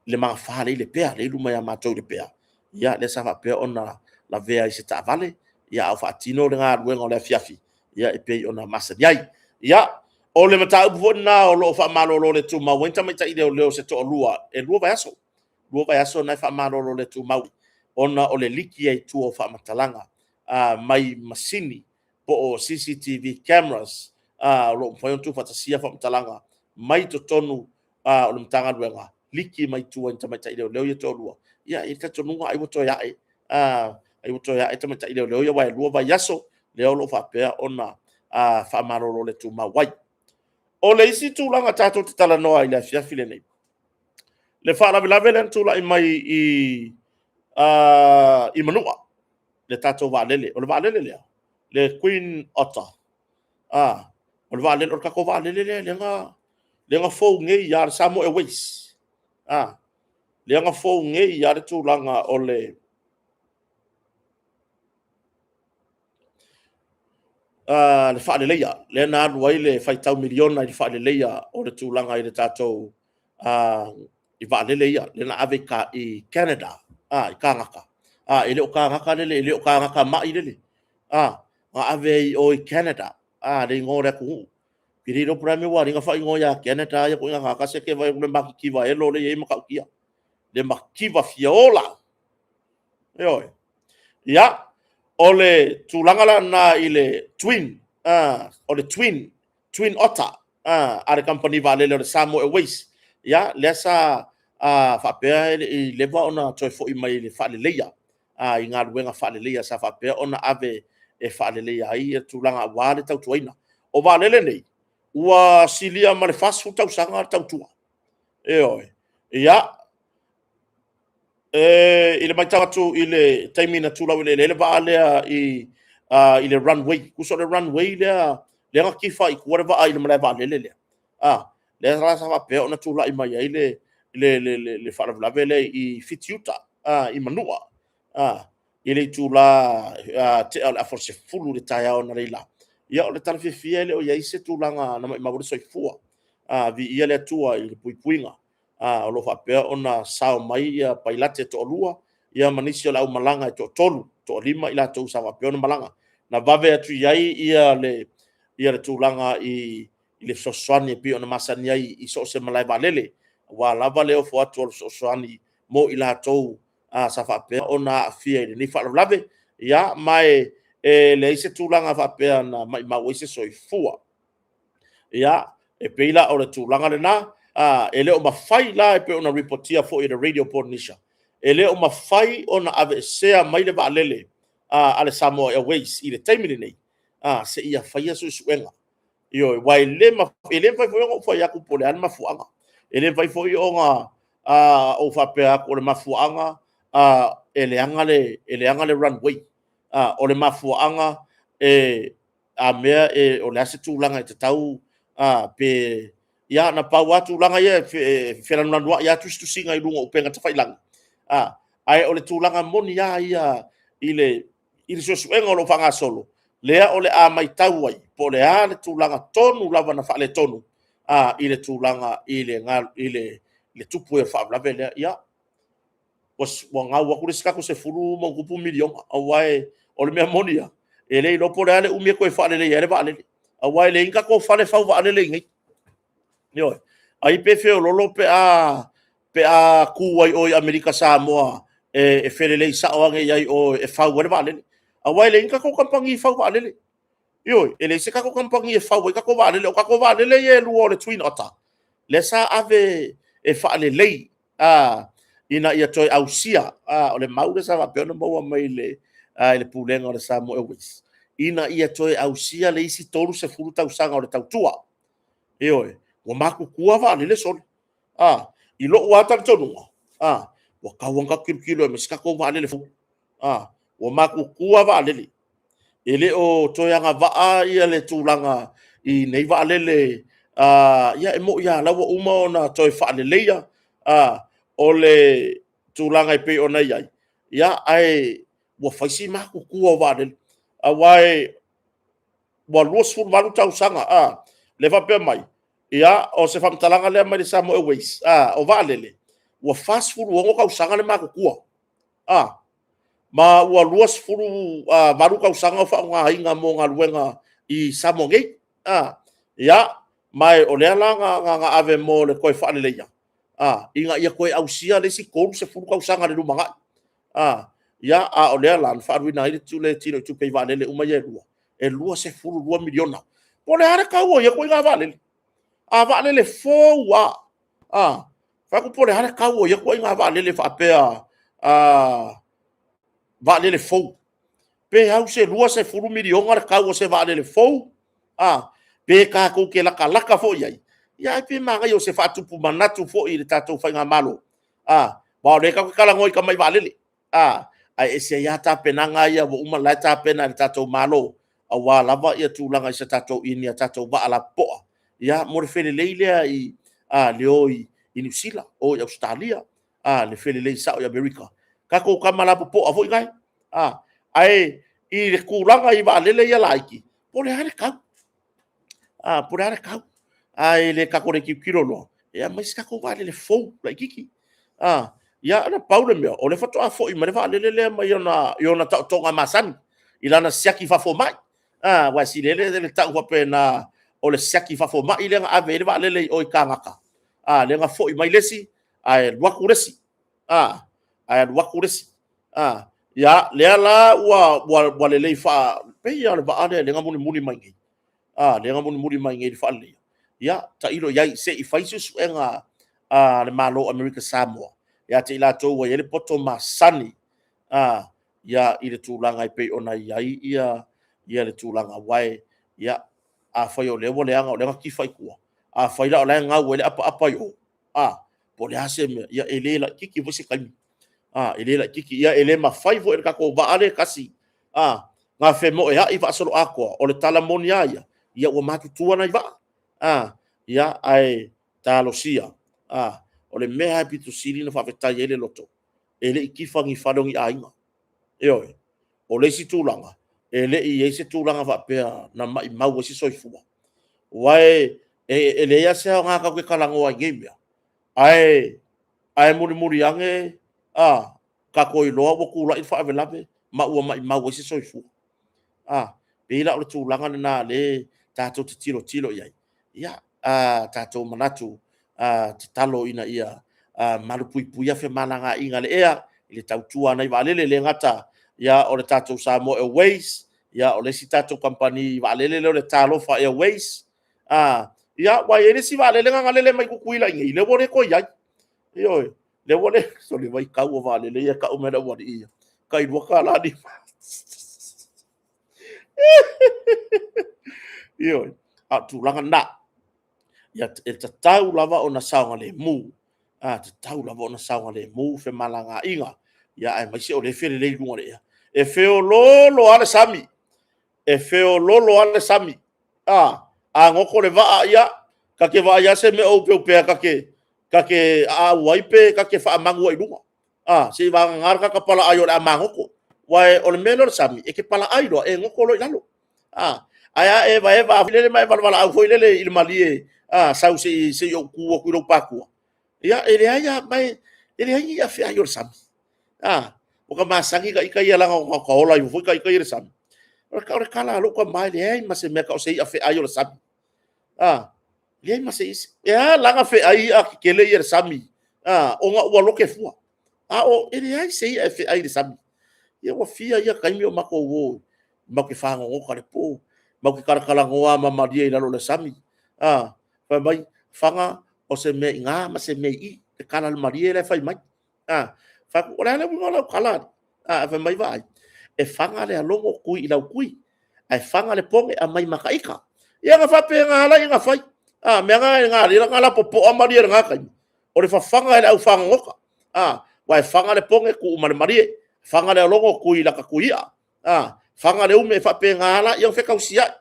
le magafa lea i Lepea, lea e i luma ia matou i Lepea, ia, lea sa faapea ona lavea i se taavale, ia, a o faatino le galuega o le afiafi, ia, e pei ona masani ai. Ia, o le mataupu foi lena o lo o faamalolo le tumau ai tamaitai leoleo se toalua, e 2 vaiaso, 2 vaiaso na e faamalolo le tumau ona o le liki ai i tua o faamatalaga mai masini po o CCTV cameras o lo o mafai ona tuufaatasia faamatalaga mai totonu o le Matagaluega, liki mai tua i tamaitai leoleo ia toalua. Ia, e i ai le talitonuga ai ua toe ae, ai ua toe ae tamaitai leoleo ia, aua e 2 vaiaso lea o lo o faapea ona faamalolo le tumau ai. O le isi tulaga tatou te talanoa i le afiafi lenei, le faalavelave lea na tulai mai i Manua, le tatou vaalele. O le vaalele lea, le Twin Otter, o le vaalele, o le tatou vaalele lea lea na fou nei lava, le Samoa Airways, lea na fou nei lava le tulaga o le le faaleleia lea na alu ai le faitau miliona i le faaleleia o le tulaga i le tatou i vaalele ia lea na ave i Canada, i Kanata. E le o Kanata lele, e le o Kanata mai lele. Na ave ai i o i Canada, le igoa o le atunuu. Ou te le iloa po o le a le mea ua ala ai ona faaigoa ia Canada ia ituaiga tagata se e te vaai atu i le matitiva elo lea e i ai e matautia. Le mativa fia ola. Ioe. Ia, o le tulaga la lena i le Twin, o le Twin, Twin Otter a le kamupani vaalele o le Samoa Airways, ia, lea sa faapea e le i leva ona toe foi mai i le faaleleia, i galuega faaleleia sa faapea ona ave e faaleleia ai tulaga aua le tautuaina. O vaalele nei, ua silia ma le 40 tausaga le tautua. Ioe. Ia, i le matau atu i le taimi na tulaueleele ai le vaa lea i le runway, tusa o le runway lea lea na tifa ai i tua le vaa i le malae vaalele lea, lea la sa faapea ona tulai mai ai le faalavelave lea i Fitiuta, i Manua, i le itula tea o le afa o le 10 i le taeao analeila. Ia, o le tala fiafia e le o i ai se tulaga na maumau ai le soifua. Viia le Atua i le puipuiga o lo o faapea ona sao mai pailate e toalua ma nisi o le aumalaga e toatolu, toalima i latou sa faapea ona malaga. Na vave atu i ai le tulaga i le fesoasoani e pei ona masani ai i so o se malae vaalele, aua lava le ofo atu o le fesoasoani mo i latou sa faapea ona aafia i lenei faalavelave. Ia, ma e leai se tulaga faapea na maumau ai se soifua. Ia, e pei la o le tulaga lena, e le o mafai la e pei ona ripotia foi e le Radio Polynesia, e le o mafai ona aveesea mai le vaalele a le Samoa Airways i le taimi lenei seia faia suesuega. Ioe, aua e le mafai foi ona ou fai atu po o le a le mafuaaga. E le mafai foi ona ou faapea atu o le mafuaaga e leaga le runway. O le mafuaaga a mea e, o le a se tulaga e tatau pe... Ia na pau lava tulaga ia e felanulanuai lava tusitusiga i luga o upega tafailagi, ae o le tulaga moni lava ia i le suesuega o lo o faagasolo, lea o le a matau ai po o le a le tulaga tonu lava na faaletonu i le tulaga i le tupu ai o le faalavelave lea. Ia, ua gau atu le isi tatou $10+ miliona, aua o le mea moni lava, e le iloa po o le a le umi e toe faaleleia ai le vaalele, aua e leai ni tatou fale fau vaalele i inei. Ioe. Ai pe feoloolo pe a tu ai o i Amerika Samoa e felelei sao ane i ai i o e fau ai le vaalele. Aua e leai ni tatou kamupani fau vaalele. Ioe, e leai se tatou kamupani e fau ai tatou vaalele. O tatou vaalele ia e lua o le Twin Otter, lea sa ave e faalelei ina ia toe ausia. O le mau lea sa faapea ona maua mai i le Pulega o le Samoa Airways, ina ia toe ausia le isi 30 tausaga o le tautua. Ioe, ua matutua vaalele sole. I lou lava talitonuga, ua tatau ona tatou tilotilo e aumai se tatou vaalele fou. Ua matutua vaalele, e le o toe agavaa le tulaga i nei vaalele. Ia e moni lava o la ua uma ona toe faaleleia o le tulaga e pei ona i ai, ae ua fai si matutua o vaalele. Aua ua 28 tausaga, lea e faapea mai, ia, o se faamatalaga lea mai le Samoa Airways, o vaalele, ua 46 tausaga le matutua, ma ua 28 tausaga o faaaogaina mo galuega i Samoa nei. Ia, ma o lea la na ave mo le toe faaleleia, ina ia toe ausia le isi 30 tausaga i le lumanai. Ia, a o lea la na faaaluina ai le tino i tupe i vaalele uma ia e lua, e $22 miliona. Po o le a le tau o ia ituaiga vaalele? A vaalele fou lava, fai atu po o le a le tau o ia ituaiga vaalele faapea vaalele fou? Pe au i se $20 miliona le tau o se vaalele fou, pe tatou te latalata foi i ai, ae pei e manaia o se faatupu manatu foi i le tatou faigamalo, aua o lea tatou te talanoa i tamai vaalele, ae ese ai lava tapenaga ia ua uma ona la e tapena e le tatou Malo, aua lava tulaga i ni a tatou vaa lapopoa mo le felelei lea i le o i Niu Sila, o i Ausetalia, le felelei sao i Amerika. Tatou tama lapopoa foi nai. Ae i le tulaga i vaalele ia laiti, Po o le a le tau? A, po o le a le tau? Ae le tatou le tilotilo loa, e aumai se tatou vaalele fou laitiiti. A, ia na pau le mea, o lea faatoa foi mai le vaalele lea mai i ona taotoga masani, i lana siaki faafomai. A, aua e sili le tau faapena o le siaki faafomai lea na ave ai le vaalele i o i Kanata, a, lea na foi mai le isi, ae alu atu le isi. A, ae alu atu le isi. A, ia, lea la ua lelei faa... pei lava o le vaa lea na mulimuli mai nei. A, lea na mulimuli mai nei i le faaleleia. Ia, tailo i ai se i fai suesuega a le Malo o Amerika Samoa ia te i latou ua i ai le poto masani a, ia, i le tulaga e pei ona i ai ia le tulaga. Aua e, ia, afai o lea ua leaga o lea na tifa i tua, afai la o la e gau ai le apaapa i o, a, po o le a se mea, ia e le laitiiti foi se taimi. A, e le laitiiti. Ia e le mafai foi e le tatou vaa lea e tasi, a, na femoeai faasoloatoa, o le tala moni lava ia, ia ua matutua nai vaa. A, ia, ae talosia, a, o le mea lava e pito sili ona faafetai ai le loto, e le i tifa ni fale o ni aiga. Ioe. O le isi tulaga, e le i i ai se tulaga faapea na maimau ai se soifua. Aua e leai lava se aoga tatou te talanoa ai i nei mea, ae mulimuli ane a, tatou iloa ua tulai le faalavelave ma ua maimau ai se soifua. A, pei la o le tulaga lena lea tatou te tilotilo i ai. Ia, a tatou manatu, a tatalo ina ia malupuipuia femalagaaiga a le ea i le tautua a nai vaalele, e le gata ia o le tatou Samoa Airways, ia o le isi tatou kamupani vaalele lea o le Talofa Airways, a, ia, ua i ai le isi vaalele na lele mai Tutuila i inei, lea ua le toe i ai. Ioe, lea ua le, sole vaitau o vaalele ia e tau mai le aualii ia, tai $2.50. Ioe, a o tulaga na, ia, e tatau lava ona saogalemu, a, tatau lava ona saogalemu femalagaaiga, ia, aemaise o lea e felelei i luga o le ea. E feoloolo lava le sami, e feoloolo lava le sami. A goto le vaa, ia, ta te vaai lava se mea o upeupea ta te aau ai pe ta te faamanu ai i luga, a, seivagana le tagata palaai o le a magoto. Aua o le mea lea o le sami, e te palaai loa e goto loa i lalo. A, ae a e evaeva foi lele ma e valavalaau foi lele i le malie, a, sau se i ou tu atu i lou patua, ia, e leai lava, ma e leai ni i'a feai o le sami. A, ua ta masani ita ia leaga na ta ola ai foi ita ia i le sami. O le tala a lou tama, e leai ma se mea e tau o se i'a feai o le sami. A, leai ma se isi. E ala la ona feai i'a tetele ia i le sami, a, ona ua lote fua. A o, e leai se i'a e feai i le sami. Ia ua fia ia taimi o matou o, matou te fagogota i le po, matou te talatalanoa ma malie i lalo o le sami. A, fai mai, Faga, o se mea i ina ma se mea i i, le tala a le malie la e fai mai. A, fai atu, o le a le uiga o lau tala alii? A, fai mai, vaai, e faga le alogo tui i lau tui, ae faga le pone aumai ma ta ita. Ia na faapena la ona fai. A, mea na e na lapopoa malie i lena taimi, o le fafaga e le au fagogota. A, aua e faga le pone tuu ma le malie, faga le alogo tui i lata tui i'a. A, faga le ume, e faapena la, ia fekausiai.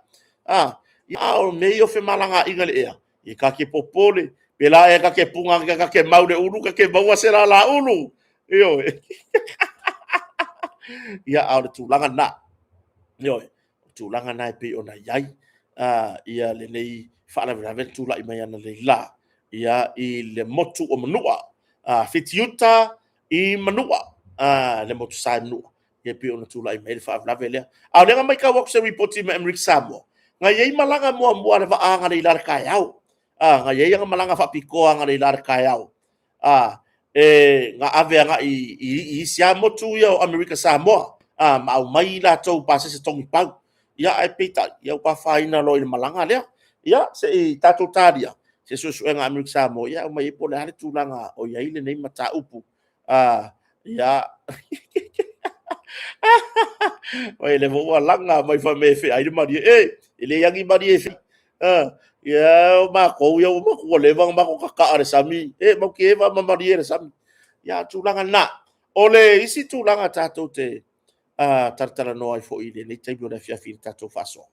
A, a o mea ia o femalagaaiga i le ea, ia ta te popole, pe la ea ta te puna atu ta te mau i le ulu, ta te maua se lala ulu. Ioe. Ia, a o le tulaga lena. Ioe, o le tulaga lena e pei ona i ai ia lenei faalavelave na tulai mai analeila ia i le motu o Manua, Fitiuta i Manua, le motu sa i Manua. Ia pei ona tulai mai le faalavelave lea. A o lea na matau atu se ripoti mai Amerika Samoa, na i ai malaga muamua a le vaa analeila i le taeao. A, na i ai ana malaga faapitoa analeila i le taeao. A, e, na ave agai i isi lava motu ia o Amerika Samoa, a, ma aumai latou pasese togipau. Ia, ae peitai, ia ua afaina loa i le malaga lea. Ia, se i tatou talia se suesuega a Amerika Samoa, ia aumai ai po o le a le tulaga o i ai lenei mataupu. A, ia, oi, lea foi ua laga mai fai mea e feai le malie. E, e leai lava ni malie e feai. Ia, o matou ia ua leva ona matou tataa i le sami, e matou te eva ma malie i le sami. Ia, a o le tulaga lena. O le isi tulaga tatou te talatalanoa ai foi i lenei taimi o le afiafi i le tatou faasoa,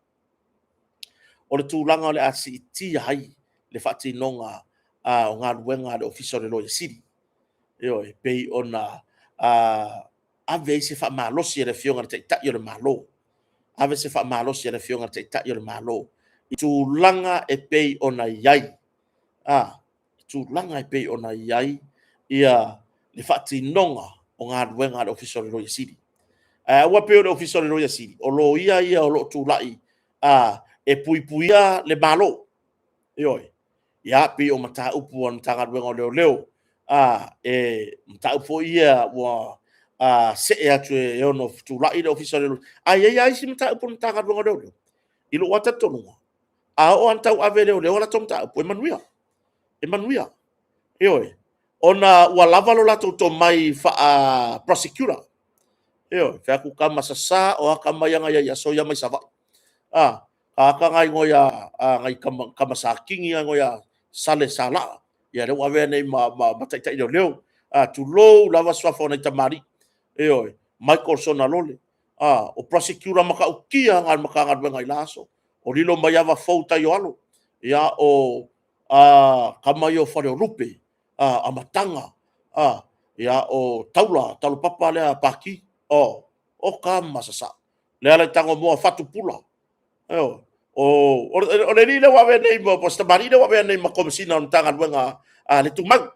o le tulaga o le a siitia ai le faatinoga o galuega a le Ofisa o le Loia Sili. Ioe, e pei ona ave ai se faamalosi a le Afioga i le Taitai o le Malo. Ave se faamalosi a le Afioga i le Taitai o le Malo i tulaga e pei ona i ai, i tulaga e pei ona i ai ia le faatinoga o galuega a le Ofisa o le Loia Sili. Ae aua pei o le Ofisa o le Loia Sili, o loia ia o lo o tulai e puipuia le Malo. Ioe. Ia, pei o mataupu a le Matagaluega o Leoleo, e mataupu foi ia ua see atu e ono tulai le Ofisa o le Loia. Ae i ai lava isi mataupu a le Matagaluega o Leoleo, i lou lava talitonuga, a oo lava ina tauave e leoleo a latou mataupu, e manuia, e manuia. Ioe. Ona ua lava lo latou tomai faa-prosecutor. Ioe. Fai atu tama sasa, o a tama ia na i ai i aso ia mai Savaii. A ata nai tama Sa Kini ia Sale Salaa, ia lea ua avea nei ma taitai leoleo. Tulou lava suafa o nai tamalii. Ioe. Michael Sogalole, o prosecutor matautia na a le Matagaluega i la aso. O Lilo Maiava Fou Taioalo, ia o tama ia o Faleolupe, Amataga, ia o Taula, Taulapapa lea Pati, o tama sasao. Lealaitagomoa Fatupula, ioe. O le alii lea ua avea nei, po o si tamalii lea ua avea nei ma Komesina o le Matagaluega a le Tumau,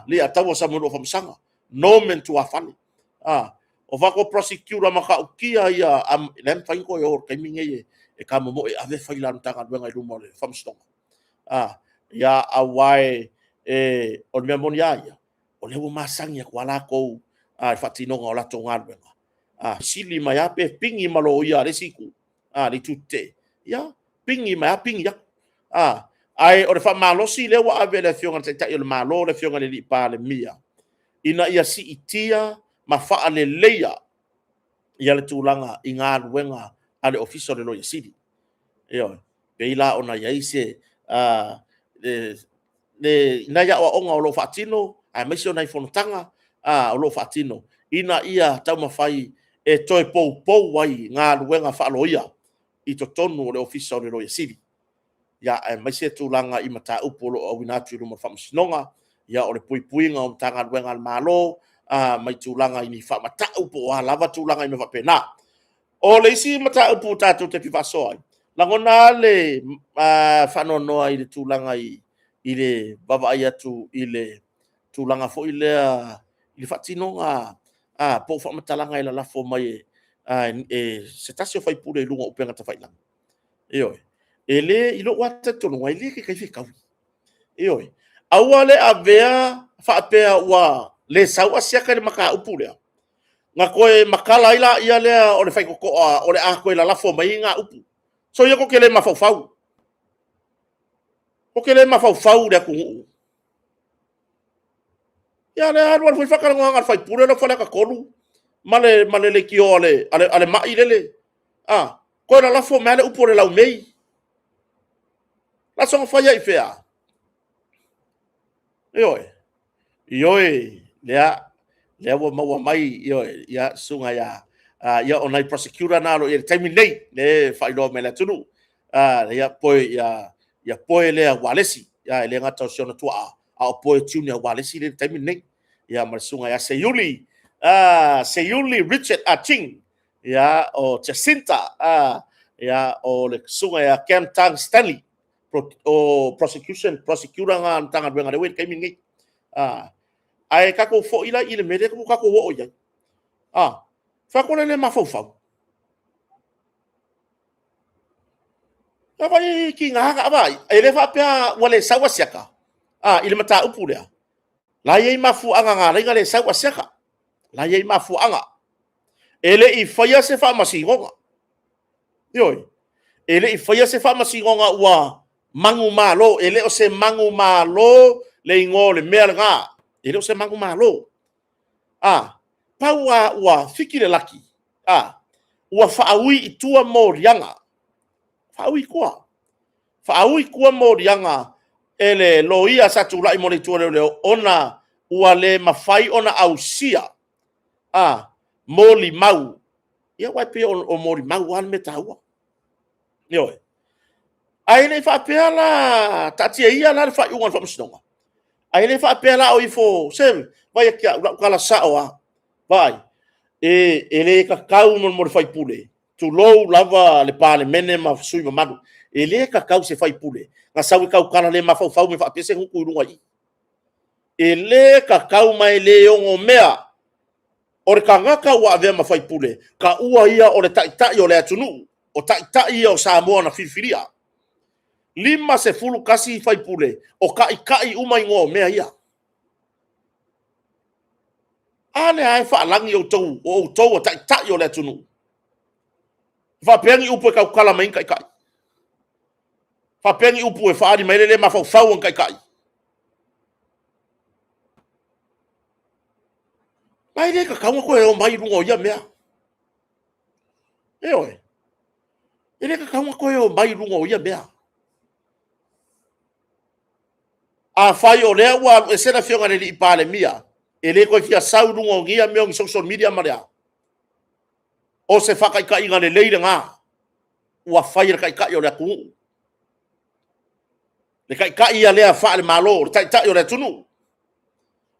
Leiataua Samuelua Afamasaga, Norman Tuafale. O fato prosecutor matautia ia, la e mafai ona toe o i le taimi lenei e tamomoe e ave faila a le Matagaluega i luma o le Faamasinoga. Ia, aua o le mea moni lava ia, o lea ua masani atu lava latou i le faatinoga o latou galuega. Sili mai lava pe pigi ma loia a le isi itu, le itu tetee, ia pigi mai lava pigi atu. Ae o le faamalosi lea ua ave e le Afioga i le Taitai o le Malo, le Afioga i le Palemia, ina ia siitia ma faaleleia le tulaga i galuega a le Ofisa o le Loia Sili. Ioe. Pei la ona i ai se nai aoaoga o lo o faatino, aemaise o nai fonotaga o lo o faatino, ina ia taumafai e toe poupou ai galuega faaloia i totonu o le Ofisa o le Loia Sili, aemaise tulaga i mataupu o lo o auina atu i luma o le Faamasinoga, ia o le puipuiga o Matagaluega a le Malo mai tulaga i ni faamatau po o a lava tulaga i mea faapena. O le isi mataupu tatou te fia faasoa ai, lagona lava le faanoanoa i le tulaga i le vaavaai atu i le tulaga foi lea i le faatinoga po o faamatalaga e lalafo mai e se tasi o faipule i luga o upega tafailagi. Ioe. E le, i lou lava talitonuga, e le taitai fetaui. Ioe. Aua le avea faapea ua le sau Asiata i le mataupu lea, na toe matala ai lea o le faitotoa o le a toe lalafo mai ai upu. Soia tou te le mafaufau. Tou te le mafaufau i le atunuu. Ia o lea e alu alu foi le faatalanoaga a le sui usufono lea o Faleata 3 ma le leitio a le mai lele, toe lalafo mai lava le upu o le laumei. O le a soona fai ai i fea? Ioe, ioe, lea ua maua mai, ioe, ia, susuga ia, ia o nai prosecutor na o lo o i ai i le taimi lenei, lea e faailoa mai e le atunuu. Ia, Poe, ia Poe lea Ualesi, e le gata o si ona tuaa, a o Poe Junior Ualesi lea i le taimi lenei. Ia ma le susuga ia Seiuli, Seiuli Richard Aching, ia, o Jacinta, ia, o le susuga ia Cam Tang Stanley, o prosecution, prosecutor na a le Matagaluega lea ua i le taimi lenei. Ae tatou foi la i le mea lea ua tatou oo i ai. Fai atu le mafaufau. Ia vai tiga na vaai, e le faapea ua le sau Asiata i le mataupu lea. La e i ai mafuaaga na ala ai ona le sau Asiata. La e i ai mafuaaga. E le i faia se faamasinoga. Ioe. E le i faia se faamasinoga ua manumalo. E le o se manumalo le igoa o le mea lena. E le o se manumalo. Pau lava ua fiki le laki, ua faaui i tua moliaga. Faaui i tua. Faaui i tua moliaga e le loia sa tulai mo le Itu a Leoleo, ona ua le mafai ona ausia molimau. Ia aua e pei o molimau lava le mea taua. Ioe. Ae le i faapea la, taatia ia la le faaiuga a le Faamasinoga, ae le faapea la o ifo, se vaai atu i au, lau tala sao lava, vaai, e le tatau mo le sui usufono Tulou lava le Palemene ma sui mamalu, e le tatau se faipule na sau e tautala le mafaufau me faapea se gutu i luga i i. E le tatau ma e le onomea o le tagata ua avea ma faipule, taua ia o le taitai o le atunuu, o taitai ia o Samoa na filifilia. 51 faipule, o taitai uma igoa o mea ia. A lea e faalagi outou o outou o taitai o le atunuu. E faapea ni upu e tautala mai ai ni taitai? Faapea ni upu e faaali mai ai le le mafaufau o ni taitai? Ma e le tatau ona toe omai i luga o ia mea. Ioe, e le tatau ona toe omai i luga o ia mea. Afai o lea ua alu ese le Afioga i le Palemia, e le toe fia sau i luga o ia mea o social media ma le a, o se faataitaiga lelei lena ua fai e le Taitai o le atunuu. Le Taitai ia lea faale-Malo, o le Taitai o le atunuu.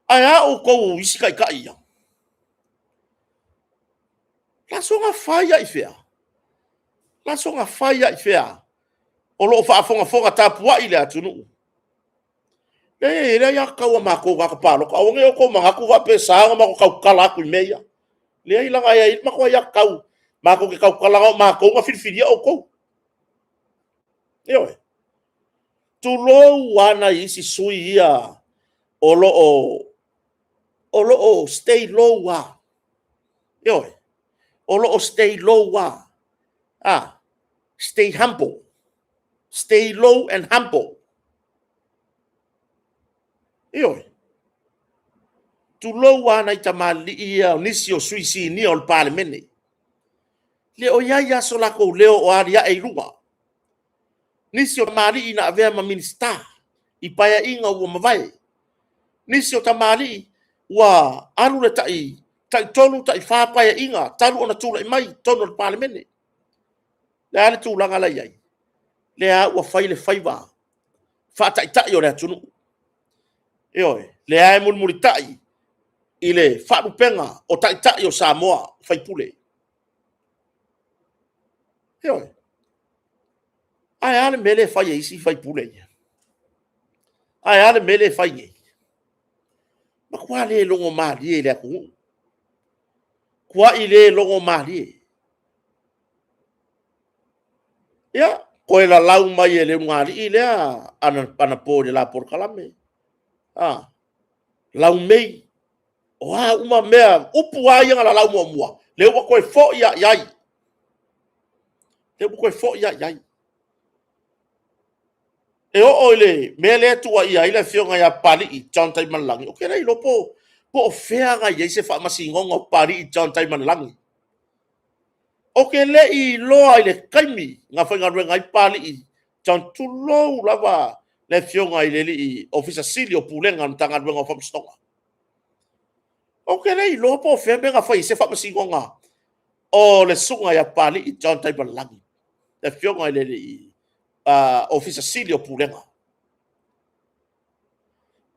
Ae a outou o isi taitai ia? O le a soona fai lava i fea? O le a soona fai lava i fea? O lo o faafogafoga tapuai le atunuu. E leai e i ai le aiatatau a matou tagata palota, aua ne i outou manatu faapea e sa ona matou tautala atu i mea ia. Leai leaga e i ai le matou aiatatau matou te tautala leaga o matou na filifilia outou. Ioe. Tulou lava nai isi sui usufono ia o lo o stay low lava. Ioe. O lo o stay low lava. Stay humble, stay low and humble. Ioe. Tulou lava nai tamalii ia, nisi o sui sinia o le Palemene, e le o i ai lava so latou leo o aliae i luga. Nisi o tamalii na avea ma Minisita i Paeaiga ua mavae, nisi o tamalii ua alu le tai 3, tai 4 Paeaiga talu ona tulai mai i totonu o le Palemene. O le a le tulaga la e i ai? O lea lava ua fai le faiva faa-taitai o le atunuu. Ioe. O lea lava e mulimulitai i le faalupega o Taitai o Samoa, sui usufono. Ioe. Ae a le mea lea e fai e isi sui usufono ia? Ae a le mea lea e fai nei? Matua le logomalie i le atunuu, matuai le logomalie. Ia, toe lalau mai e le ulugalii lea anapo i le la polokalame, laumei, o a uma mea, o upu lava ia na lalau muamua, lea ua toe foi lava i ai. Lea ua toe foi lava i ai. E oo i le mea lea e tuuaia ai le Afioga ia Papalii John Taimalelagi, ou te le iloa po o fea na i ai se faamasinoga o Papalii John Taimalelagi. Ou te le i iloa i le taimi na faigaluega ai Papalii John, tulou lava le Afioga i le Ofisa Sili o Pulega o le Matagaluega o Faamasinoga. Ou te le iloa po o fea le mea na fai ai se faamasinoga o le susuga ia Papalii John Taimalelagi, le Afioga i le Ofisa Sili o Pulega.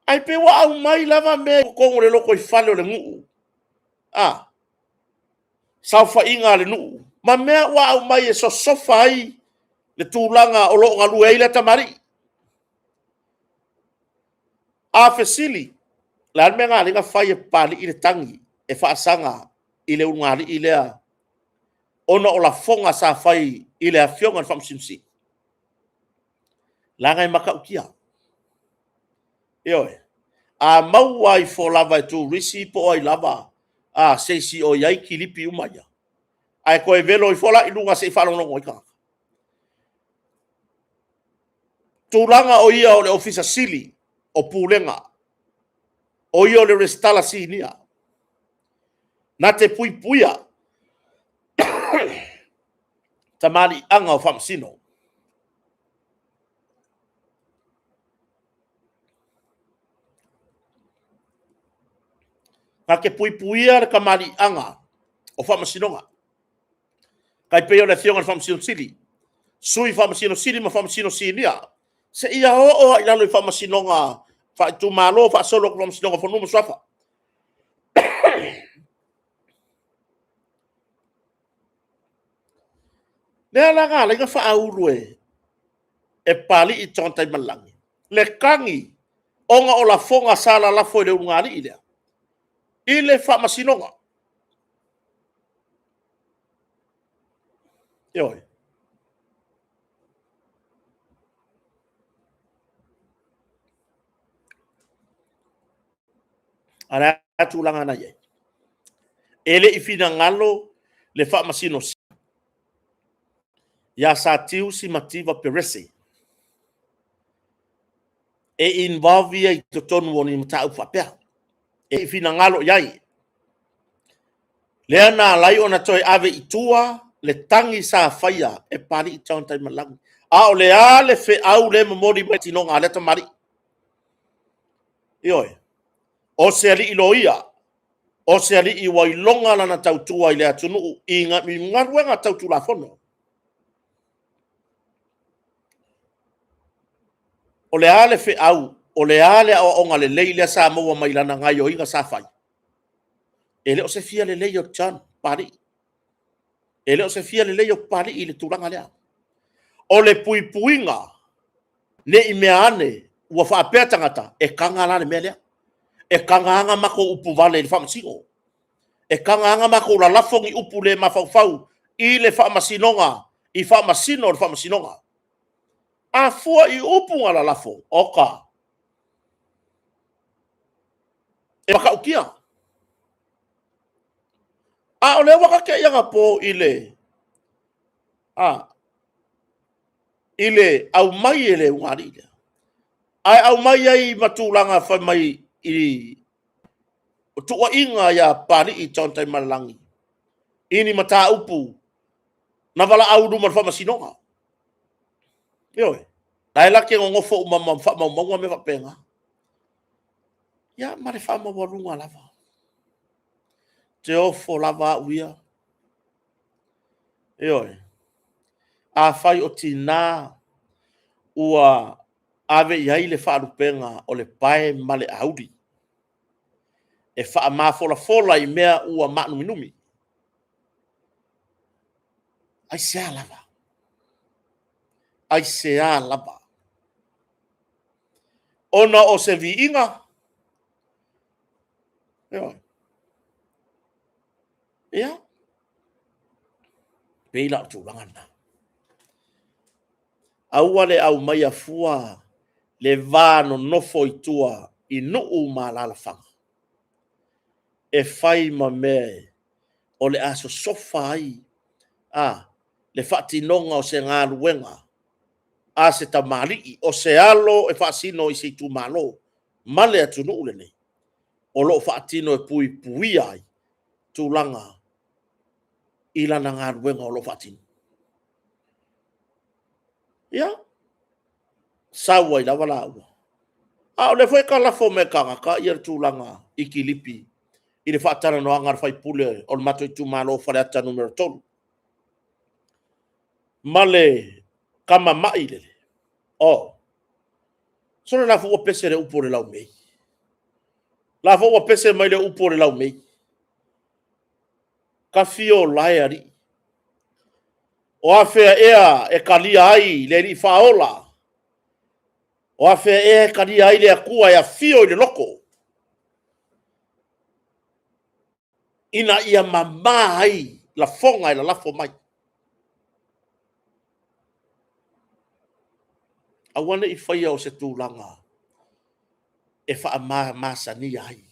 Ae pei ua aumai lava mea i totonu o le lotoifale o le nuu, saofaiga a le nuu, ma mea ua aumai e sosofa ai le tulaga o lo o galue ai lea tamalii. A fesili, o le a le mea na ala ai ona fai e Papalii le tagi e faasaga i le ulugalii lea ona o lafoga sa fai i le Afioga i le Faamasino Sili? Leaga e matautia. Ioe. A maua ifo lava e turisi po o ai lava se isi o i ai kilipi uma ia, ae toe velo ifo la i luga se i faalogologo ai tagata. Tulaga o ia o le Ofisa Sili o Pulega, o ia o le Resitala Sinia, na te puipuia tamaliiaga o Faamasino. Na te puipuia le tamaliiaga o faamasinoga. Tai pei o le Afioga i le Faamasino Sili, Sui Faamasino Sili ma Faamasino Sinia, seia oo lava i lalo i faamasinoga faaitumalo faasolo atu i le Faamasinoga o Fanua ma Suafa. Lea la na ala ai ona faaulu e e Papalii John Taimalelagi le tagi ona o lafoga sa lalafo i le ulugalii lea i le Faamasinoga. Ioe. A o le a tulaga na i ai? E le i finagalo le Faamasino Sili ia Satiu Simativa Perese e involve ia i totonu o ni mataupu faapea. E le i finagalo i ai. Lea na ala ai ona toe ave i tua le tagi sa faia e Papalii John Taimalelagi. A o le a le feau lea e momoli mai le tinoga a lea tamalii? Ioe. O se alii loia, o se alii ua iloga lana tautua i le atunuu i galuega tau Tulafono. O le a le feau, o le a le aoaoga lelei lea sa maua mai lana gaoioiga sa fai? E le o se fia lelei o John Papalii. E le o se fia lelei o Papalii i le tulaga lea. O le puipuiga, ne i mea ane ua faapea tagata, e taga la le mea lea. E taga lava ona matou upu vale i le faamasino. E taga lava ona matou lalafo ni upu le mafaufau i le faamasinoga, i faamasino o le faamasinoga. A fua i upu na lalafo, oka, e matautia. A o lea ua ta te i anapo i le i le aumai e le ulugalii lea, ae aumai ai ma tulaga fai mai i tuuaiga ia Papalii John Taimalelagi i ni mataupu na valaau i luma o le faamasinoga. Ioe. La e la te nonofo uma ma faamaumauga mea faapena. Ia, ma le faamaualuga lava. Ou te ofo lava au ia. Ioe. Afai o tina ua ave i ai le faalupega o le pae ma le auli, e faamafolafola i mea ua maanuminumi. Aisea lava? Aisea lava? Ona o se viiga? Ioe. Ia, pei la o le tulaga lena. Aua le aumaia fua le va nonofo i tua i nuu ma alaalafaga e fai ma mea o le a sosofa ai le faatinoga o se galuega a se tamalii, o se alo e faasino i se itumalo ma le atunuu lenei, o lo o faatino e puipuia ai tulaga i lana galuega o lo o faatino. Ia, sau ai lava laua. A o lea foi e talafo mai e tagata ia le tulaga i kilipi i le faatalanoaga a le faipule o le matou itumalo o Faleata Nu.3 ma le tama mai lele. Oh, sole la foi ua pese le upu o le laumei. La foi ua pese mai le upu o le laumei. Tafio la e alii. O afea ea e talia ai le Alii Faaola? O afea ea e talia ai le Atua e afio i le loto ina ia mama ai lafoga e lalafo mai? Aua ne i faia o se tulaga e faamamasania ai.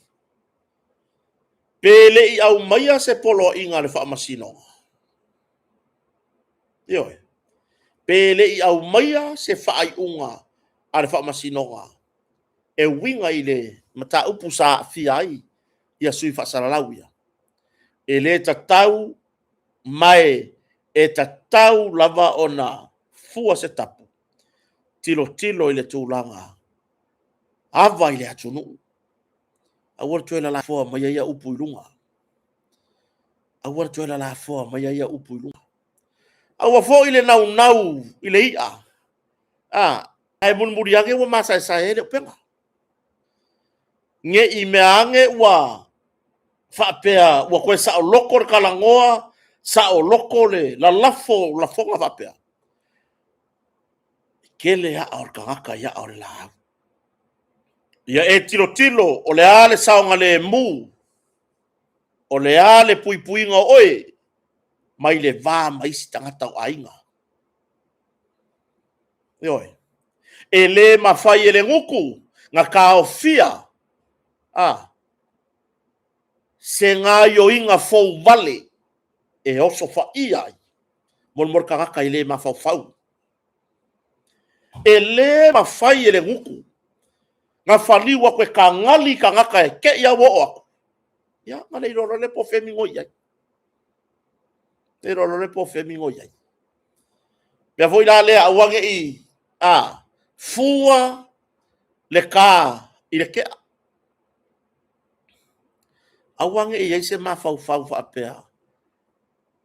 Pe le i aumaia se poloaiga a le faamasinoga? Ioe. Pe le i aumaia se faaiuga a le faamasinoga e uiga i le mataupu sa aafia ai ia sui faasalalau ia. E le tatau ma e tatau lava ona fua se tapu, tilotilo i le tulaga ava i le atunuu. Aua le toe lalafoa maia ia upu i luga. Aua le toe lalafoa maia ia upu i luga. Aua foi le naunau i le i'a, ae mulimuli ane ua masaesae ai le upega. Ne i mea ane ua faapea ua toe saoloto le talanoa. Saoloko le lalafo o lafoga faapea, e tele aa o le tagata i aa o le laau. Ia e tilotilo o le a le saogalemu, o le a le puipuiga o oe mai le va ma isi tagata o aiga. Ioe. E le mafai e le gutu na taofia se gaoioiga fou vale e osofaia ai mo le tagata e le mafaufau. E le mafai e le gutu na faliu atu e tagali tagata e te i lava ua oo atu, ia ona le iloa loa lea po o fea e migoi ai. Le iloa loa lea po o fea e migoi ai. O le mea foi la lea, aua ne i fua le ta i le tea. Aua ne i i ai se mafaufau faapea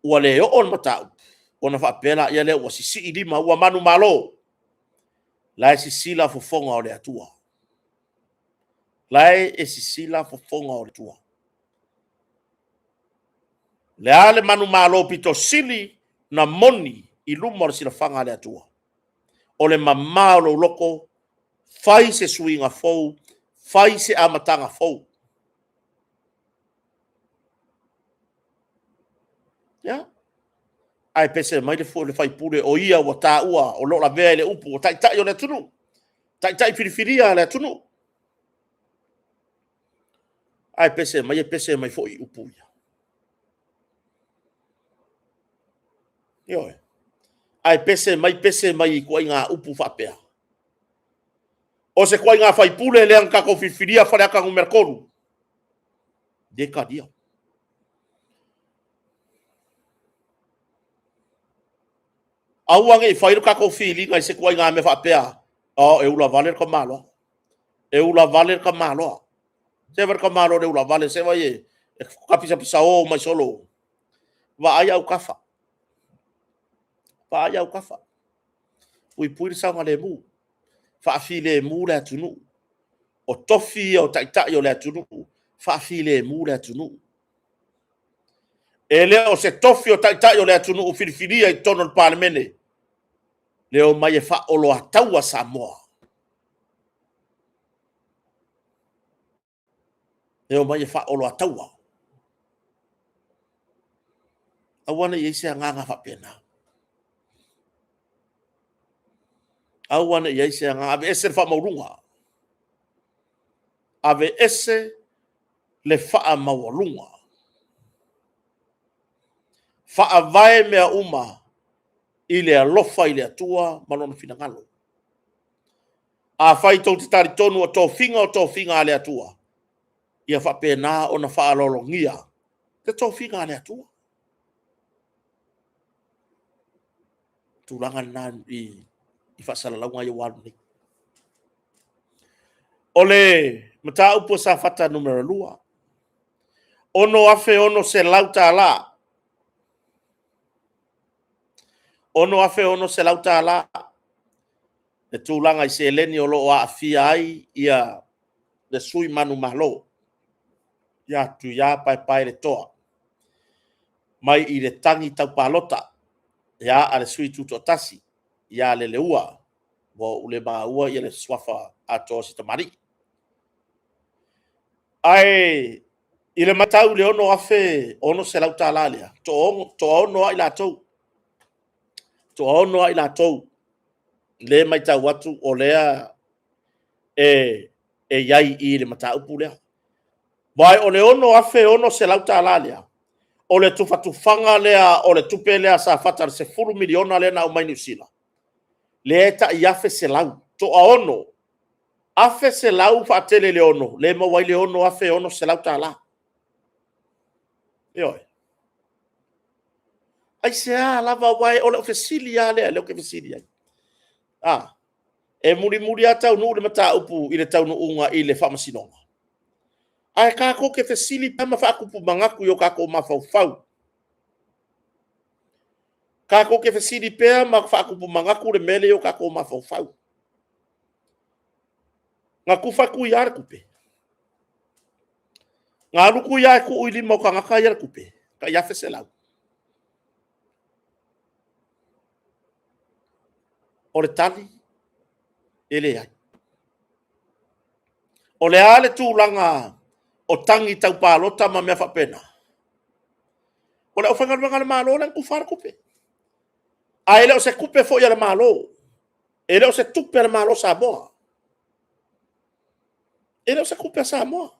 ua le oo le mataupu, ona faapea lea ua sisii lima ua manumalo. O la e sisila fofoga o le Atua. O la e sisila fofoga o le Atua. O le a le manumalo pito sili ona moni i luma o le silafaga a le Atua? O le mama o lou loto, fai se suiga fou, fai se amataga fou. Ia, ae pese mai le sui usufono o ia ua taua o lo o lavea i le upu o Taitai o le atunuu, Taitai filifilia o le atunuu. Ae pese mai e pese mai foi i upu ia. Ioe. Ae pese mai pese mai i ituaiga upu faapea. O se ituaiga sui usufono lea na tatou filifilia Faleata Nu.3? Le talia. Aua ne i fai le tatou filiga i se ituaiga mea faapea, oh, e ula vale le tamaloa. E ula vale le tamaloa. Se vai le tamaloa le ula vale, se vai e tapisapisao mai solo. Vaai autafa. Vaai autafa. Puipui le saogalemu. Faafilemu le atunuu. O tofi ia o taitai o le atunuu, faafilemu le atunuu. E le o se tofi o taitai o le atunuu filifilia i totonu o le Palemene, le omai e faaoloataua Samoa. E omai e faaoloataua. Aua ne i i ai se agaga faapena. Aua ne i i ai se agaga, aveese le faamaualuga. Aveese le faamaualuga. Faavae mea uma i le alofa i le Atua ma Lona finagalo. Afai tou te talitonu o tofiga o tofiga a le Atua, ia faapena ona faaaloalogia le tofiga a le Atua. Tulaga lena i faasalalauga ia ua alu nei. O le mataupu a Safata Nu.2, $6,600. $6,600 le tulaga i seleni o lo o aafia ai ia le sui manumalo ia Tuia Paepaeletoa mai i le tagi tau palota ia a le sui tutoatasi ia Leleua, ua ou le maua ia le suafa atoa o si tamalii. Ae i le matau i le $6,600 lea, toaono lava i latou. Toaono lava i latou lea e matau atu o lea e i ai i le mataupu lea. Aua o le $6,600 lea, o le tufatufaga lea o le tupe lea a Safata le $10 miliona lea na aumai Niu Sila, lea e tai $1,100, toaono, $1,100 faatele i le 6, lea e maua ai le $6,600. Ioe. Aisea lava? Aua o lau fesili lava lea o lea ou te fesili ai. E mulimuli lava taunuu le mataupu i le taunuuga i le faamasinoga. Ae tatou te fesili pea ma faatupu manatu i o tatou mafaufau. Tatou te fesili pea ma faatupu manatu le mea lea i o tatou mafaufau. Na tufa Tuia le tupe? Na alu Tuia e tuu i lima o tagata ia le tupe, tai $1,100. O le tali, e leai. O le a le tulaga o tagi tau palota ma mea faapena? O le aufaigaluega a le Malo lea na tufa le tupe. Ae le o se tupe foi a le Malo, e le o se tupe a le Malo o Samoa. E le o se tupe a Samoa.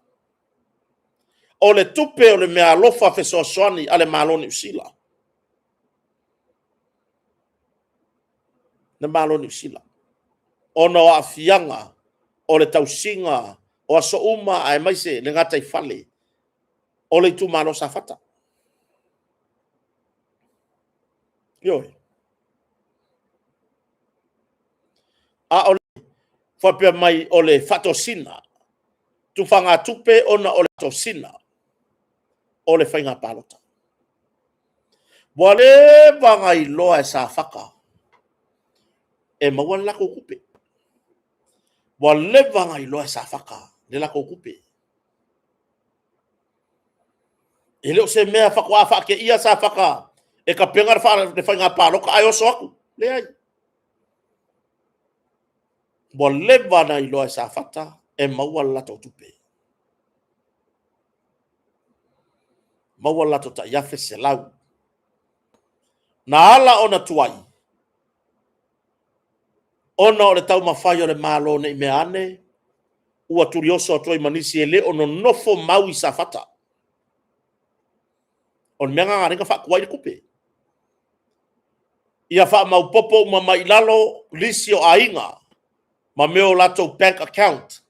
O le tupe o le meaalofa fesoasoani a le Malo o Niu Sila. Le Malo o Niu Sila, ona o aafiaga o le tausiga o aso uma aemaise le gataifale o le itumalo Safata. Ioe. A o le faapea mai o le faatosina, tufagatupe ona o le tosina o le faiga palota. Ua leva ona iloa e Safata e maua le latou tupe. Ua leva ona iloa e Safata le latou tupe. E le o se mea faatoa faateia Safata e tapena le faiga palota ae oso atu. Leai. Ua leva ona iloa e Safata e maua le latou tupe. Maua le latou tai $1,100. Na ala ona tuai, ona o le taumafai o le Malo ne i mea ane ua tulioso atu ai ma nisi e le o nonofo mau i Safata. O le mea lena na ala ai ona faatuai le tupe. Ia faamaopoopo uma mai i lalo lisi o aiga ma mea o latou bank account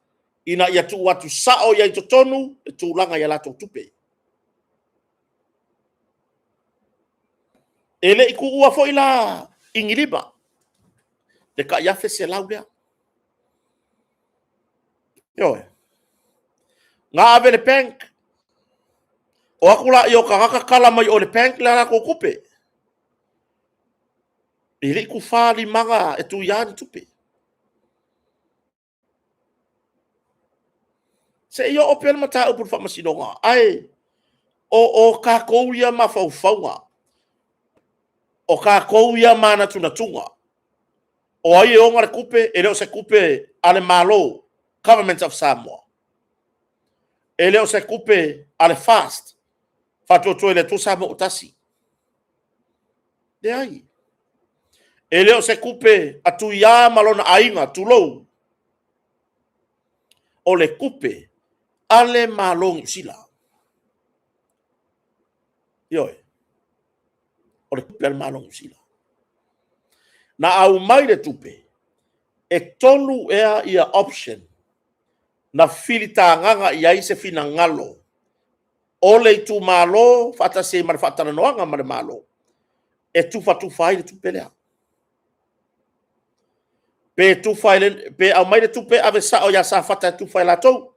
ina ia tuu atu sao i ai i totonu le tulaga i a latou tupe. E le i tuua foi la i ni lima le tai $1,100 lea. Ioe. Na ave i le bank, o atu lea o tagata tala mai o i le bank le latou tupe. E le i tufa limaga e tuia ni tupe. Se i oo pea le mataupu i le faamasinoga, ae o tatou ia mafaufauga, o tatou ia manatunatuga. O ai e ona le tupe? E le o se tupe a le Malo, Government of Samoa. E le o se tupe a le FAST, Faatuatua i le Atua Samoa ua Tasi. Leai. E le o se tupe a Tuia ma lona aiga, tulou. O le tupe a le Malo o Niu Sila. Ioe. O le tupe a le Malo o Niu Sila. Na aumai le tupe, e 3 ea ia option na filitagaga i ai se finagalo o le itumalo faatasi ai ma le faatalanoaga ma le Malo e tufatufa ai le tupe lea. Pe tufa pe aumai le tupe ave sao ia Safata e tufa e latou.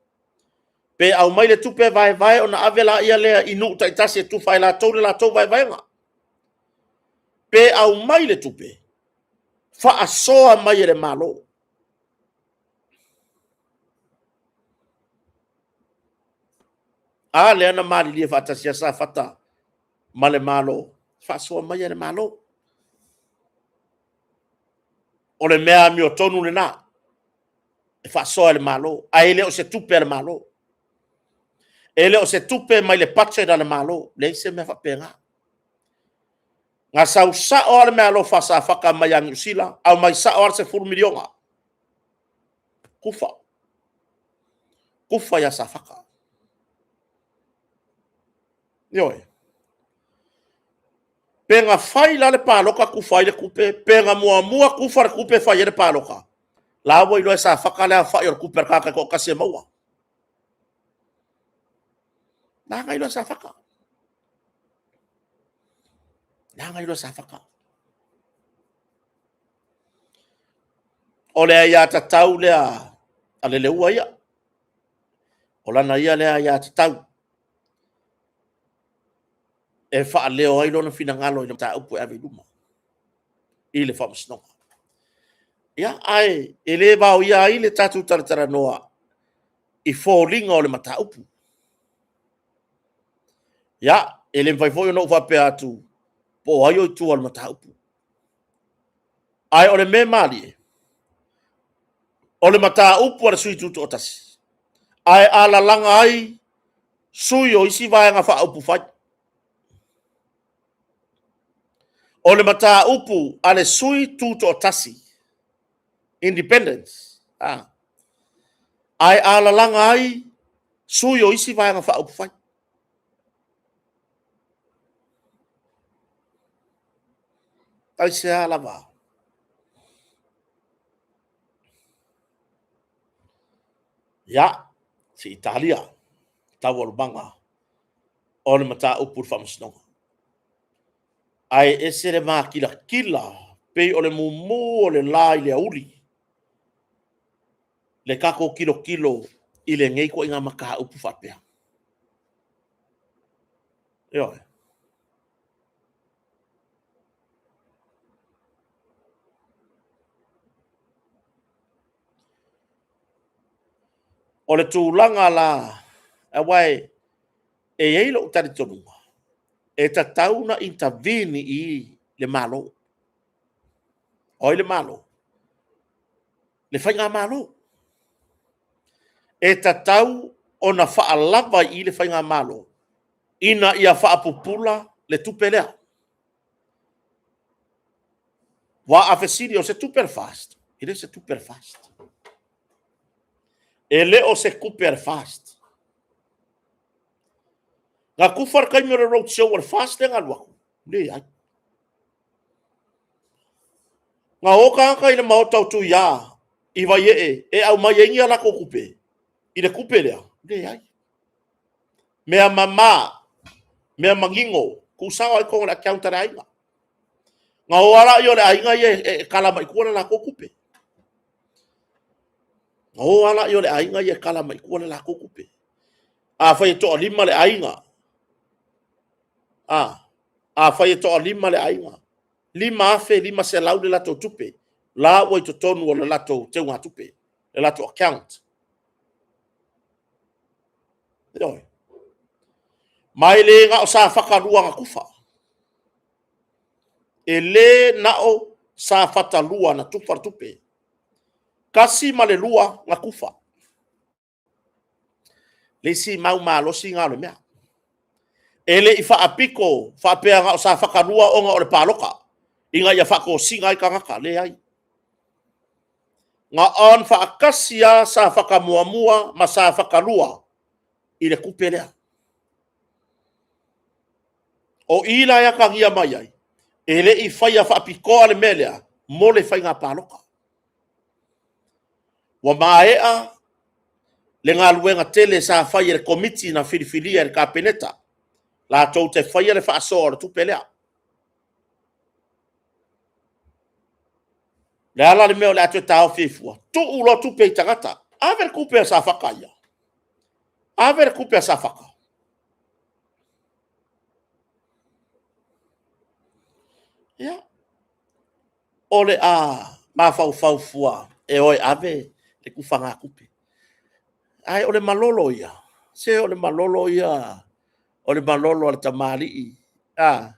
Pe aumai le tupe vaevae ona ave laia lea i nuu taitasi e tufa e latou le latou vaevaega. Pe aumai le tupe faasoa mai e le Malo. A lea na malilie faatasi ia Safata ma le Malo, faasoa mai e le Malo. O le mea amiotonu lena e faasoa e le Malo, ae le o se tupe a le Malo. E le o se tupe mai le budget a le Malo, leai se mea faapena. Na sau sao lava le meaalofa a Safata mai ia Niu Sila, aumai sao lava le $10 miliona. Tufa. Tufa ia Safata. Ioe. Pe na fai la le palota tufa ai le tupe, pe na muamua tufa le tupe fai ai le palota, la ua iloa e Safata le aofai o le tupe a le tagata e toatasi e maua. La na iloa e Safata. La na iloa e Safata. O le aiatatau lea a le leua ia. O lana ia lea aiatatau e faaleo ai lona finagalo i le mataupu e ave i luma i le faamasinoga. Ia, ae e le vaoia ai le tatou talatalanoa i foliga o le mataupu. Ia, e le mafai foi ona ou faapea atu po o ai o i tua o le mataupu. Ae o le mea malie, o le mataupu a le sui tutoatasi, ae a lalaga ai sui o isi vaega faaupufai. O le mataupu a le sui tutoatasi, independence, a, ae a lalaga ai sui o isi Vaega Faaupufai. Aisea lava? Ia, se i talia taualumaga o le mataupu i le Faamasinoga. Ae ese le makilatila pei o le mumu o le la i le aoauli le tatou tilotilo i lenei ituaiga mataupu faapea. Ioe. O le tulaga la, aua e i ai lou talitonuga, e tatau ona intervene i i le Malo. O ai le Malo? Le Faigamalo. E tatau ona faalava i i le Faigamalo ina ia faapupula le tupe lea. Aua a fesili o se tupe a le FAST? E le o se tupe a le FAST. E le o se tupe a le FAST. Na tufa le taimi o le road show a le FAST lea na alu atu? Leai. Na o tagata i le maota o Tuia i Vaiee e aumai ai ni a latou tupe i le tupe lea? Leai. Mea mama, mea manino, tuusao lava i totonu o le account a le aiga. Na o lava lea o le aiga ia e kala mai tua le latou tupe. Na o lava lea o le aiga ia e kala mai tua le latou tupe. Afai e toalima le aiga, afai e toalima le aiga, $5,500 le latou tupe, la ua i totonu o le latou teugatupe, le latou account. Ioe. Ma e le na o Safata 2 na tufa. E le na o Safata 2 na tufa le tupe. 1 ma le 2 na tufa. Le isi mau malosi lena o le mea. E le i faapito faapea na o Safata 2 ona o le palota ina ia faatosina ai tagata. Leai. Na on faatasi lava Safata 1 ma Safata 2 i le tupe lea. O i la e atagia mai ai, e le i faia faapitoa le mea lea mo le faiga palota. Ua maea le galuega tele sa fai e le Komiti na filifilia e le Kapeneta latou te faia le faasoa o le tupe lea. O le a la le mea o le a toe taofi ai fua? Tuu loa tupe i tagata. Ave le tupe a Safata ia. Ave le tupe a Safata. Ia, o le a mafaufau fua e o e ave le tufagatupe. Ae o le malolo ia, se o le malolo ia, o le malolo a le tamalii, a,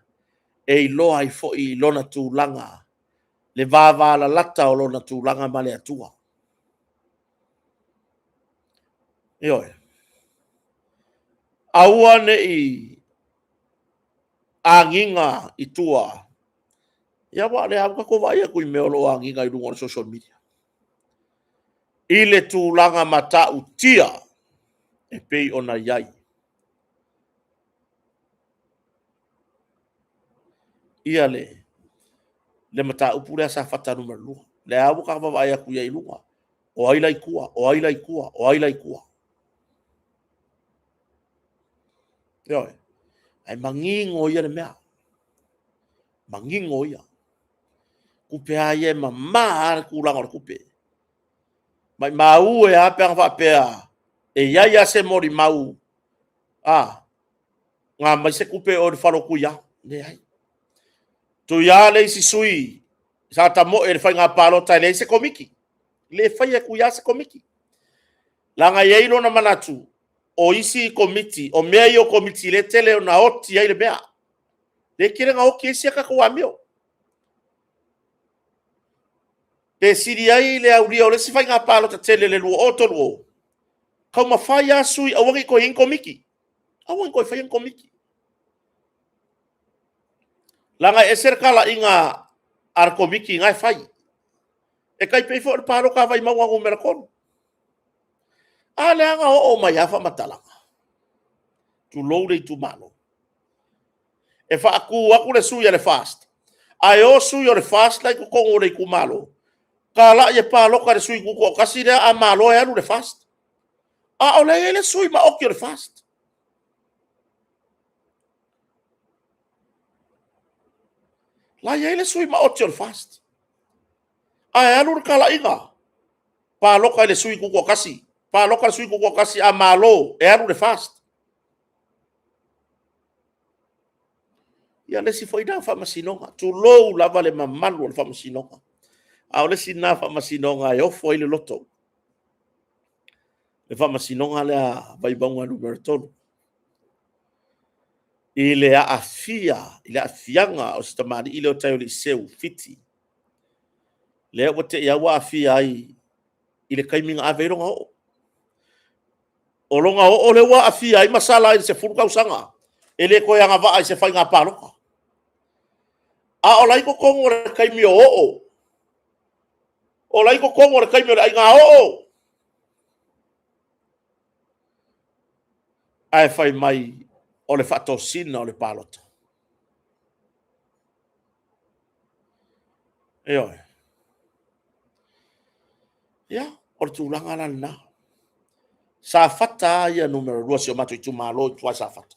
e iloa ai foi lona tulaga, le vavalalata o lona tulaga ma le Atua. Ioe. Aua ne i agiga i tua, ia aua o lea lava ua tatou vaai atu i mea o lo o agiga i luga o le social media, i le tulaga matautia e pei ona i ai ia le mataupu lea Safata 2. Lea lava ua ta vaavaai atu i ai i luga, o ai la i tua, o ai la i tua, o ai la i tua. Ioe. Ae manino ia le mea. Manino ia. Tupe lava ia e mama lava le tulaga o le tupe. Maimau e a pe ana faapea e i ai lava se molimau a na aumai se tupe o le fale o Tuia. Leai. Tuia le isi sui sa tamoe i le faiga palota e leai se komiti. Le faia e Tuia se komiti. Leaga e i ai lona manatu, o isi komiti, o mea ia o komiti lea e tele ona oti ai le mea. Lea e tele ona oti ai isi a tatou amio. Pe sili ai le aulia o le isi faiga palota tele le 2030, taumafai lava sui aua ne i toe i ai ni komiti. Aua ne i toe faia ni komiti. Leaga e ese le talaiga a le komiti na e fai. E tai pei foi o le palota a Vaimauga 3. A lea na oo mai lava faamatalaga, tulou le itumalo, e faatu atu le sui a le FAST, ae o sui o le FAST la e i totonu o le itumalo, talai e palota i le sui tutoatasi lea, a malo e alu le FAST. A o lea e i ai le sui maoti o le FAST. O la e i ai le sui maoti o le FAST, ae alu le talaiga, palota i le sui tutoatasi, palota i le sui tutoatasi, a malo e alu le FAST. Ia o le isi foi lena faamasinoga, tulou lava le mamalu o le Faamasinoga, a o le isi lena faamasinoga e ofo ai le loto, le faamasinoga lea a Vaimauga 3, i le aafia i le aafiaga o si tamalii lea o Taioliiseu Fiti, lea ua te i lava ua aafia ai i le taimi na ave ai lona oo. O lona oo lea ua aafia ai ma sala ai i le 10 tausaga, e le toe agavaa i se faiga palota. A o la e i totonu o le taimi o oo, o la e i totonu o le taimi o le aiga oo. Ae fai mai o le faatosina o le palota. Ioe. Ia, o le tulaga la lena. Safata lava ia numera 2 o si o matou itumalo i tua i Safata.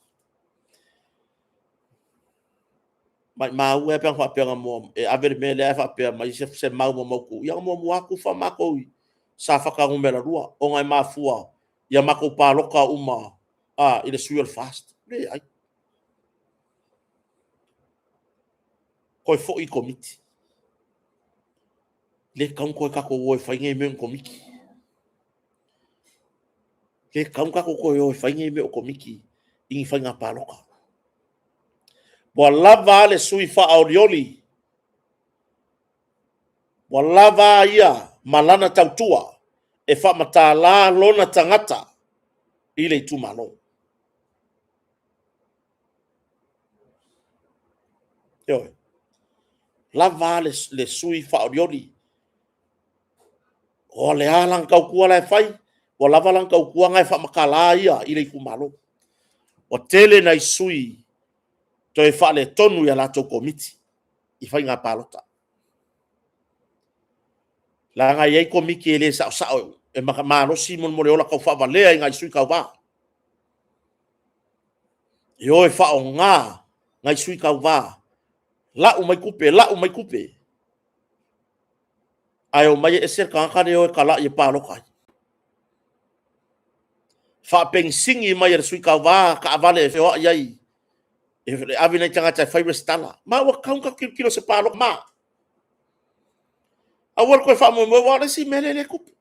Maumau e pe ana faapea e ave le mea lea ae faapea mai se mau ma mautu. Ia na muamua lava tufa matou i Safata 2, ona e mafua ia matou palota uma i le sui o le FAST. Leai. Toe foi i Komiti. Le tatau ona toe tatou o e fai nei mea o ni Komiti. Le tatau ona tatou toe o e fai nei mea o Komiti i ni faiga palota. Ua lava a le sui faaolioli, ua lava a ia ma lana tautua e faamatala lona tagata i le itumalo. Ioe. Lava a le sui faaolioli. O le a lana tautua la e fai, ua lava lana tautua na e faamatala ia i le itumalo. Ua tele nai sui toe faaletonu i a latou komiti i faiga palota. Leaga e i ai komiti e le saosao, e malosi le ola taufaavalea i nai sui tauva. E o e faaaoga nai sui tauva, lau mai tupe, lau mai tupe, ae omai e ese le tagata lea e o e talai e palota ai. Faapenisini mai e le sui tauva taavale e feoai ai, e ave nai tagata e fai resitala. Ma ua tatau ona tatou tilotilo i se palota mama. Aua le toe faamoemoe, aua o le isi mea lea e tupu.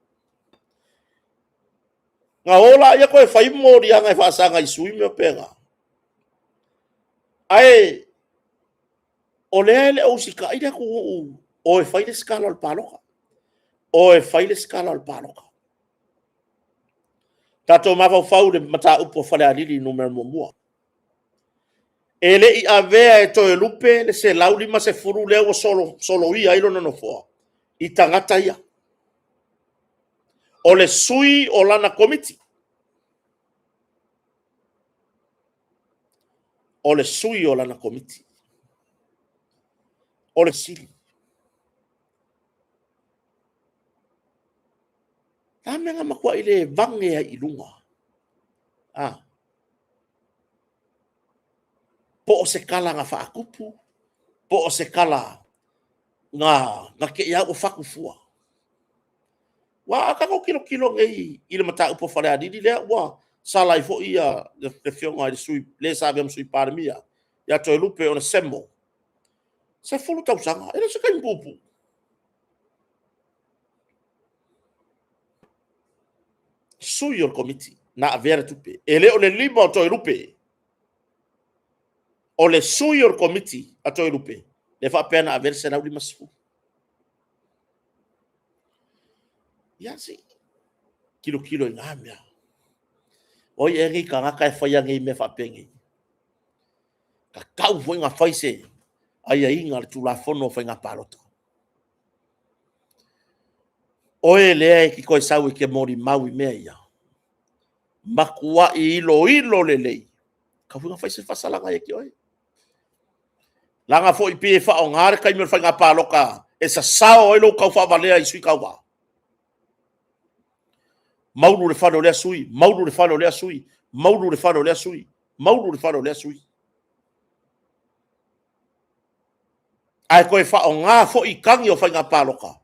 Ona o lea toe fai moliaga e faasaga i sui usufono mea faapena. Ae o lea e le o usitai le atunuu, o e fai le resitala o le palota, o e fai le resitala o le palota. Tatou mafaufau i le mataupu a Falealili 1. E le i avea e Toelupe le 150 lea ua soloia ai lona nofoa i tagata ia. O le sui o lana komiti. O le sui o lana komiti. O le fesili, o le a le mea na matuai le vage ai i luga? A? Po o se tala na faatupu, po o se tala na te i lava ua fatu fua. Aua a tatou tilotilo nei i le mataupu a Falealili lea ua sala ai foi le Afioga i le sui, le sa avea ma sui Palemia ia Toelupe Onesemo, 10 tausaga, e le o se taimi puupuu. Sui o le komiti na avea le tupe, e le o le lima o Toelupe, o le sui o le komiti a Toelupe, lea e faapea na avea le 150. Ia se i tilotilo i na mea. O ai ea nei tagata e faia nei mea faapenei? Tatau foi ona fai se aiaiga a le Tulafono o Faiga Palota. Oe lea e te toe sau e te molimau i mea ia, matuai iloilo lelei, tatau foi ona fai se faasalaga ia te oe. Leaga foi pei e faaaoga le taimi o le faiga palota e sasao ai lou taufaavalea i sui tauva. Maulu le fale o lea sui, maulu le fale o lea sui, maulu le fale o lea sui, maulu le fale o lea sui. Ae toe faaaoga foi tagi o faiga palota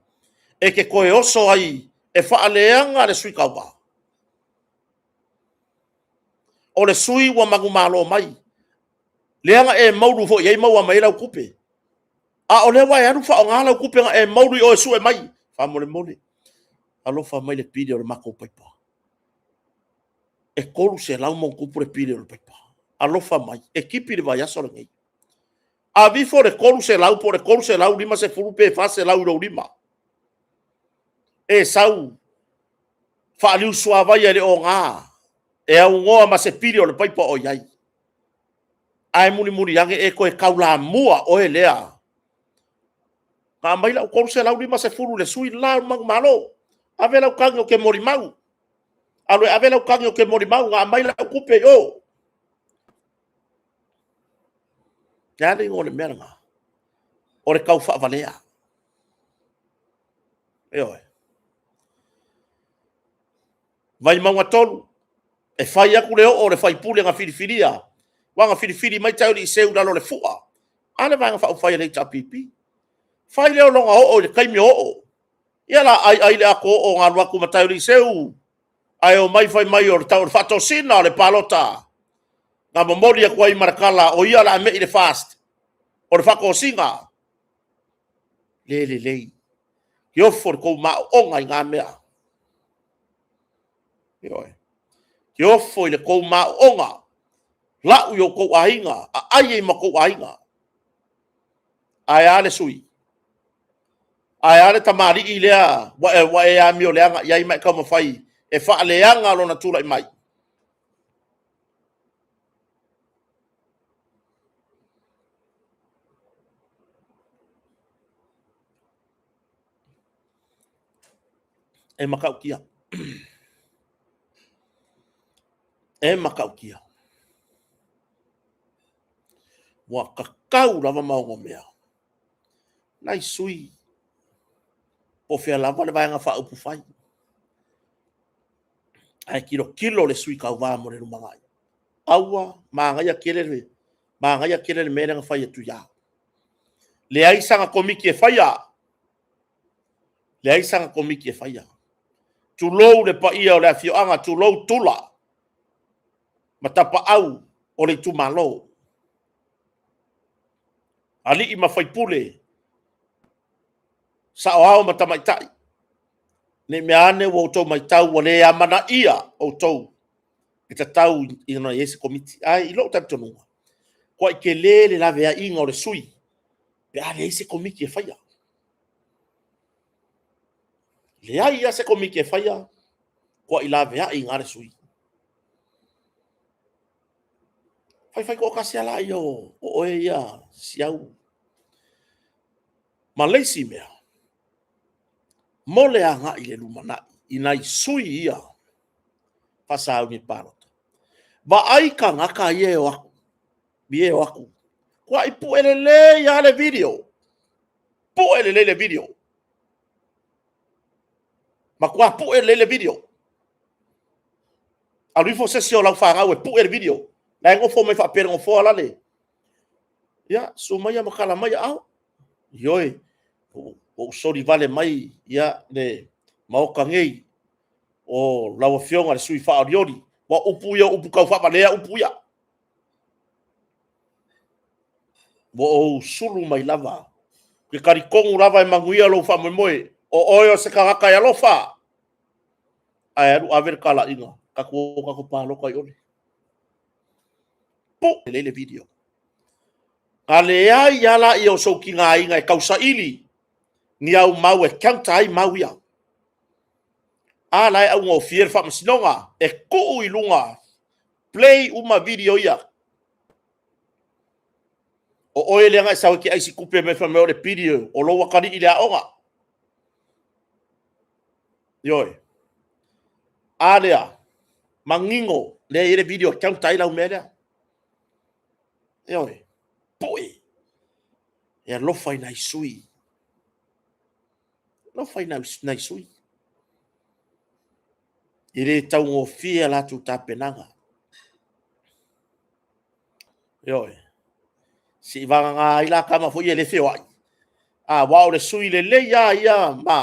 e te toe oso ai e faaleaga le sui tauva. O le sui ua manumalo mai, lea na e maulu foi i ai maua mai ai lau tupe. A o lea ua e alu faaaoga lau tupe na e maulu i o e sue mai. Faamolemole, alofa mai i le pili o le matou paipa. E $300+ le pili o le paipa. Alofa mai, e tipi i le vaiaso lenei. Ave ifo le $300 po o le $350 pe $400 i lou lima. E sau faaliusuavai e le oga e aunoa ma se pili o le paipa o i ai. Ae mulimuli ane e toe taulamua oe lea. Na aumai lau $350 i le sui le la o le manumalo. Ave lau tagi ou te molimau. Alu e ave lau tagi ou te molimau na aumai lau tupe i o. O le a le igoa o le mea lena? O le taufaavalea. Ioe. Vaimauga 3, e fai atu le oo o le sui usufono na filifilia, aua na filifili mai Tauiliiseu i lalo o le fua. A le Vaega Faaupufai a le HRPP. Fai lea o lona oo i le taimi o oo. Ia o le a ai ai le ato oo na alu atu ma Tauiliiseu, ae omai fai mai o le faatosina o le palota na momoli atu ai ma le tala o ia o le a me'i i le FAST, o le faatosina. Le lelei. E ofo i le tou maooga i na mea. Ioe. E ofo i le tou maooga, lau i o outou aiga, aai ai ma outou aiga. Ae a le sui? Ae a le tamalii lea ua e amio leaga i ai ma e taumafai e faaleaga lona tulai mai? E matautia. E matautia. Ua tatau lava ma onomea. Nai sui, po o fea lava le Vaega Faaupufai, ae tilotilo le sui tauva mo le lumanai. Aua, manaia tele le, manaia tele le mea lea na fai e Tuia. Leai sana komiti e faia. Leai sana komiti e faia. Tulou le paia o le afioaga, tulou Tula ma Tapaau o le itumalo. Alii ma faipule, saoao ma tamaitai, ne i mea ane ua outou matau ua le amanaia outou e tatau ona i ai se komiti. Ae i lou talitonuga, matua tele le laveaiga o le sui pe a leai se komiti e faia. Leai lava se komiti e faia, matua laveai i ina le sui. Faifai toatasi lava lea o oe ia Siau. Ma le isi mea, mo le agai i le lumanai i nai sui ia faasauni palota. Vaai tagata ia e o atu, ia e o atu. Tuai pue lelei lava le video. Pue lelei le video. Matua pue lelei le video. Alu ifo se isi o lau fanau e pue le video. La e nofo mai faapea le nofoa lale. Ia, susu maia ma tala mai aao. Ioe, ua ou soli vale mai ia le Maota nei o lau Afioga le sui faaolioli. Ua upu ia, upu tau faavalea upu ia. Ua ou sulu mai lava. Ou te talitonu lava e manuia lou faamoemoe. O oe o se tagata e alofa. Ae alu ave le talaiga, tatou o tatou palota i ole. Puu lelei le video. A leai lava laia o sou tigaina e tausaili ni au mau e counter ai mau ia. A la e augofie le faamasinoga e tuu i luga, play uma video ia. O oe lea na e sau e te aisi tupe mai fai mai o le pili o lou atalii i le aoga. Ioe. A lea, manino, lea e i ai le video e counter ai lau mea lea. Ioe. Poe. E alofa i nai sui. Alofa i nai sui. E le taugofie a latou tapenaga. Ioe. Se i vagana ai la tama foi e le feoai. Aua o le sui lelei lava ia ma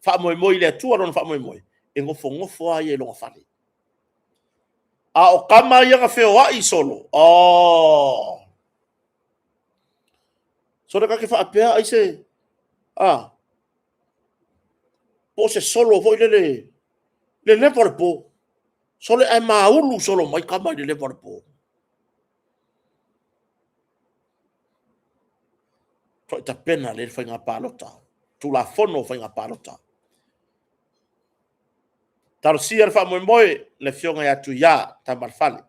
faamoemoe i le Atua lona faamoemoe, e nofonofo lava ia i lona fale. A o tama ia na feoai solo, oh! Solo ta te faapea ai se, a, po o se solo foi lele, le leva o le po. Sole ae maulu solo mai tama i le leva o le po. Toi tapena le faiga palota, Tulafono o faiga palota. Talosia le faamoemoe le afioga ia Tuia Tamalefale.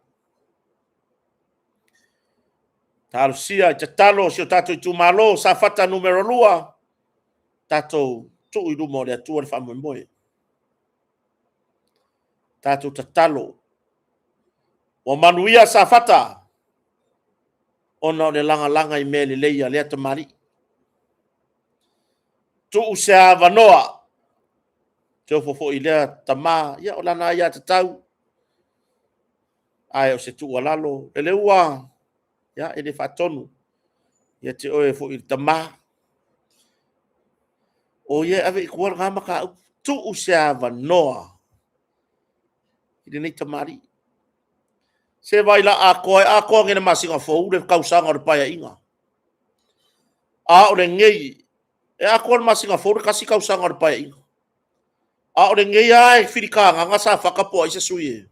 Talosia i tatalo si o tatou itumalo Safata Nu.2, tatou tuu i luma o le Atua le faamoemoe. Tatou tatalo. Ua manuia Safata ona o le lagalaga i mea lelei a lea tamalii. Tuu se avanoa, te ofo foi i lea tama, ia o lana aiatatau, ae o se tuualalo, Leleua, ia e le faatonu ia te oe foi le tama, o ia e ave i tua lena mataupu, tuu se avanoa i lenei tamalii. Se vaai la atoa, e atoa nei i le masina fou le tausaga o le Paeaiga. A o lenei, e atoa le masina fou le tasi tausaga o le Paeaiga. A o lenei lava e filitagaga Safata po o ai se sui e.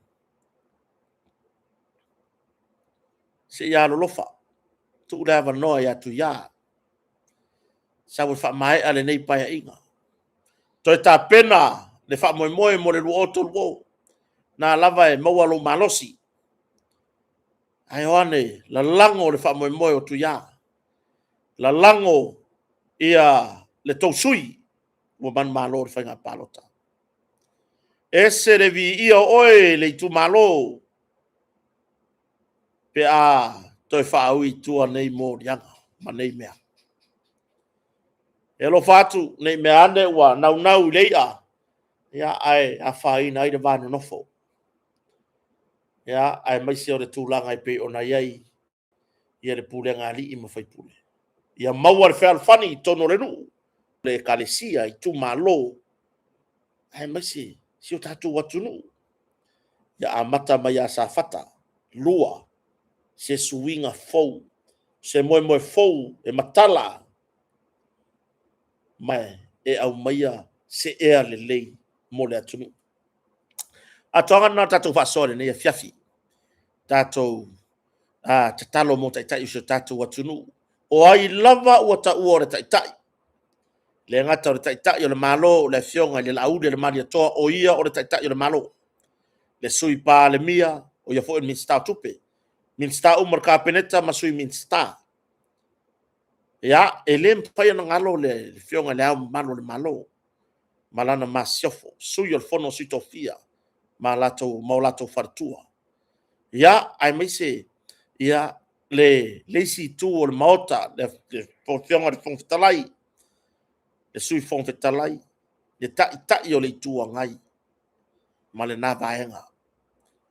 Se i alolofa, tuu le avanoa ia Tuia, sau e faamaea lenei Paeaiga. Toe tapena le faamoemoe mo le 2030. Na lava e maua lou malosi, ae o ane lalago le faamoemoe o Tuia, lalago ia le tou sui ua manumalo i le faiga palota. Ese le viia o oe le itumalo pe a toe faaui i tua nei moliaga ma nei mea. E alofa atu ne i mea ane ua naunau i le i'a, ia, ae afaina ai le va nonofo, ia, aemaise o le tulaga e pei ona i ai ia le pulega a alii ma faipule. Ia maua le fealofani i totonu o le nuu, le ekalesia, itumalo, aemaise si o tatou atunuu. Ia amata mai ia Safata 2 se suiga fou, se moemoe fou e matala ma e aumaia se ea lelei mo le atunuu. Atoaga lena o le tatou faasoa i lenei afiafi. Tatou tatalo mo taitai o si o tatou atunuu. O ai lava ua taua o le taitai, le gata o le taitai o le Malo, le afioga i le Laauli a le Malietoa, o ia o le taitai o le Malo. Le sui Palemia, o ia foi o le Minisita o Tupe, Minisita uma o le Kapeneta ma sui Minisita. Ia, e le mafai ona galo le Afioga i Le Ao Mamalu o le Malo ma lana Masiofo, Sui o le Fono a Sui Tofia ma o latou faletua. Ia, aemaise ia le isi itu o le Maota, le Afioga i le Fofoga Fetalai, le Sui Fofoga Fetalai, le Taitai o le Itu Agai ma lena vaega.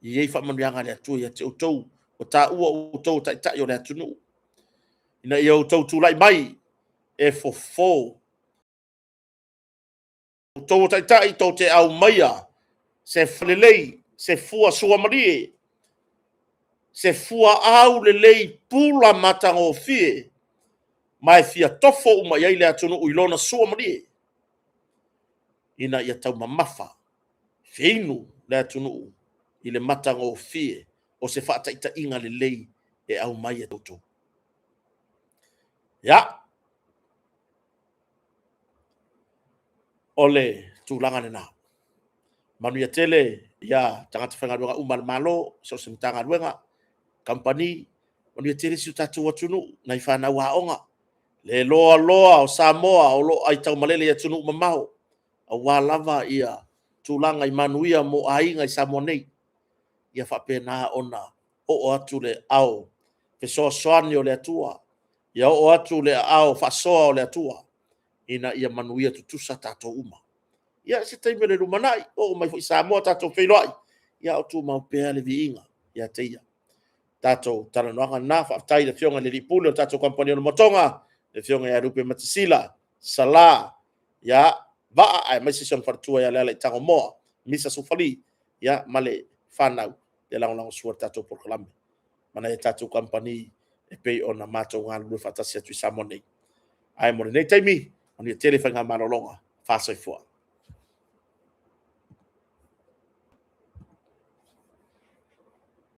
E i ai faamanuiaga a le Atua ia te outou, ua taua o outou o taitai o le atunuu, ina ia outou tulai mai e fofo. Outou o taitai tou te aumaia se lelei, se fua suamalie, se fua aulelei pula matagofie, ma e fia tofo uma i ai le atunuu i lona suamalie, ina ia taumamafa, feinu le atunuu i le matagofie o se faataitaiga lelei e aumai e outou. Ia, o le tulaga lena. Manuia tele ia tagata faigaluega uma a le Malo, so o se Matagaluega, kamupani, manuia tele si o tatou atunuu, nai fanau aoga, le loaloa o Samoa o lo o aitaumalele i atunuu mamao, aua lava ia tulaga i manuia mo aiga i Samoa nei. Ia faapena ona oo atu le aao fesoasoani o le Atua, ia oo atu le aao faasoa o le Atua ina ia manuia tutusa tatou uma. Ia, se taimi o le lumanai, oo mai foi i Samoa tatou feiloai, a o tumau pea le viiga ia te Ia. Tatou talanoaga lena, faafetai i le Afioga i le Alii Pule o le tatou Kamupani o Mamoe, le Afioga ia Lupematasila Sala ia Vaa aemaise si ona faletua ia Lealailepule Tagomoa, Misa Sufali ma le fanau e lagolagosua i le tatou polokalame ma nai a tatou kamupani e pei ona matou galulue faatasi atu i Samoa nei. Ae mo lenei taimi, manuia tele faiga malologa. Fa soifua.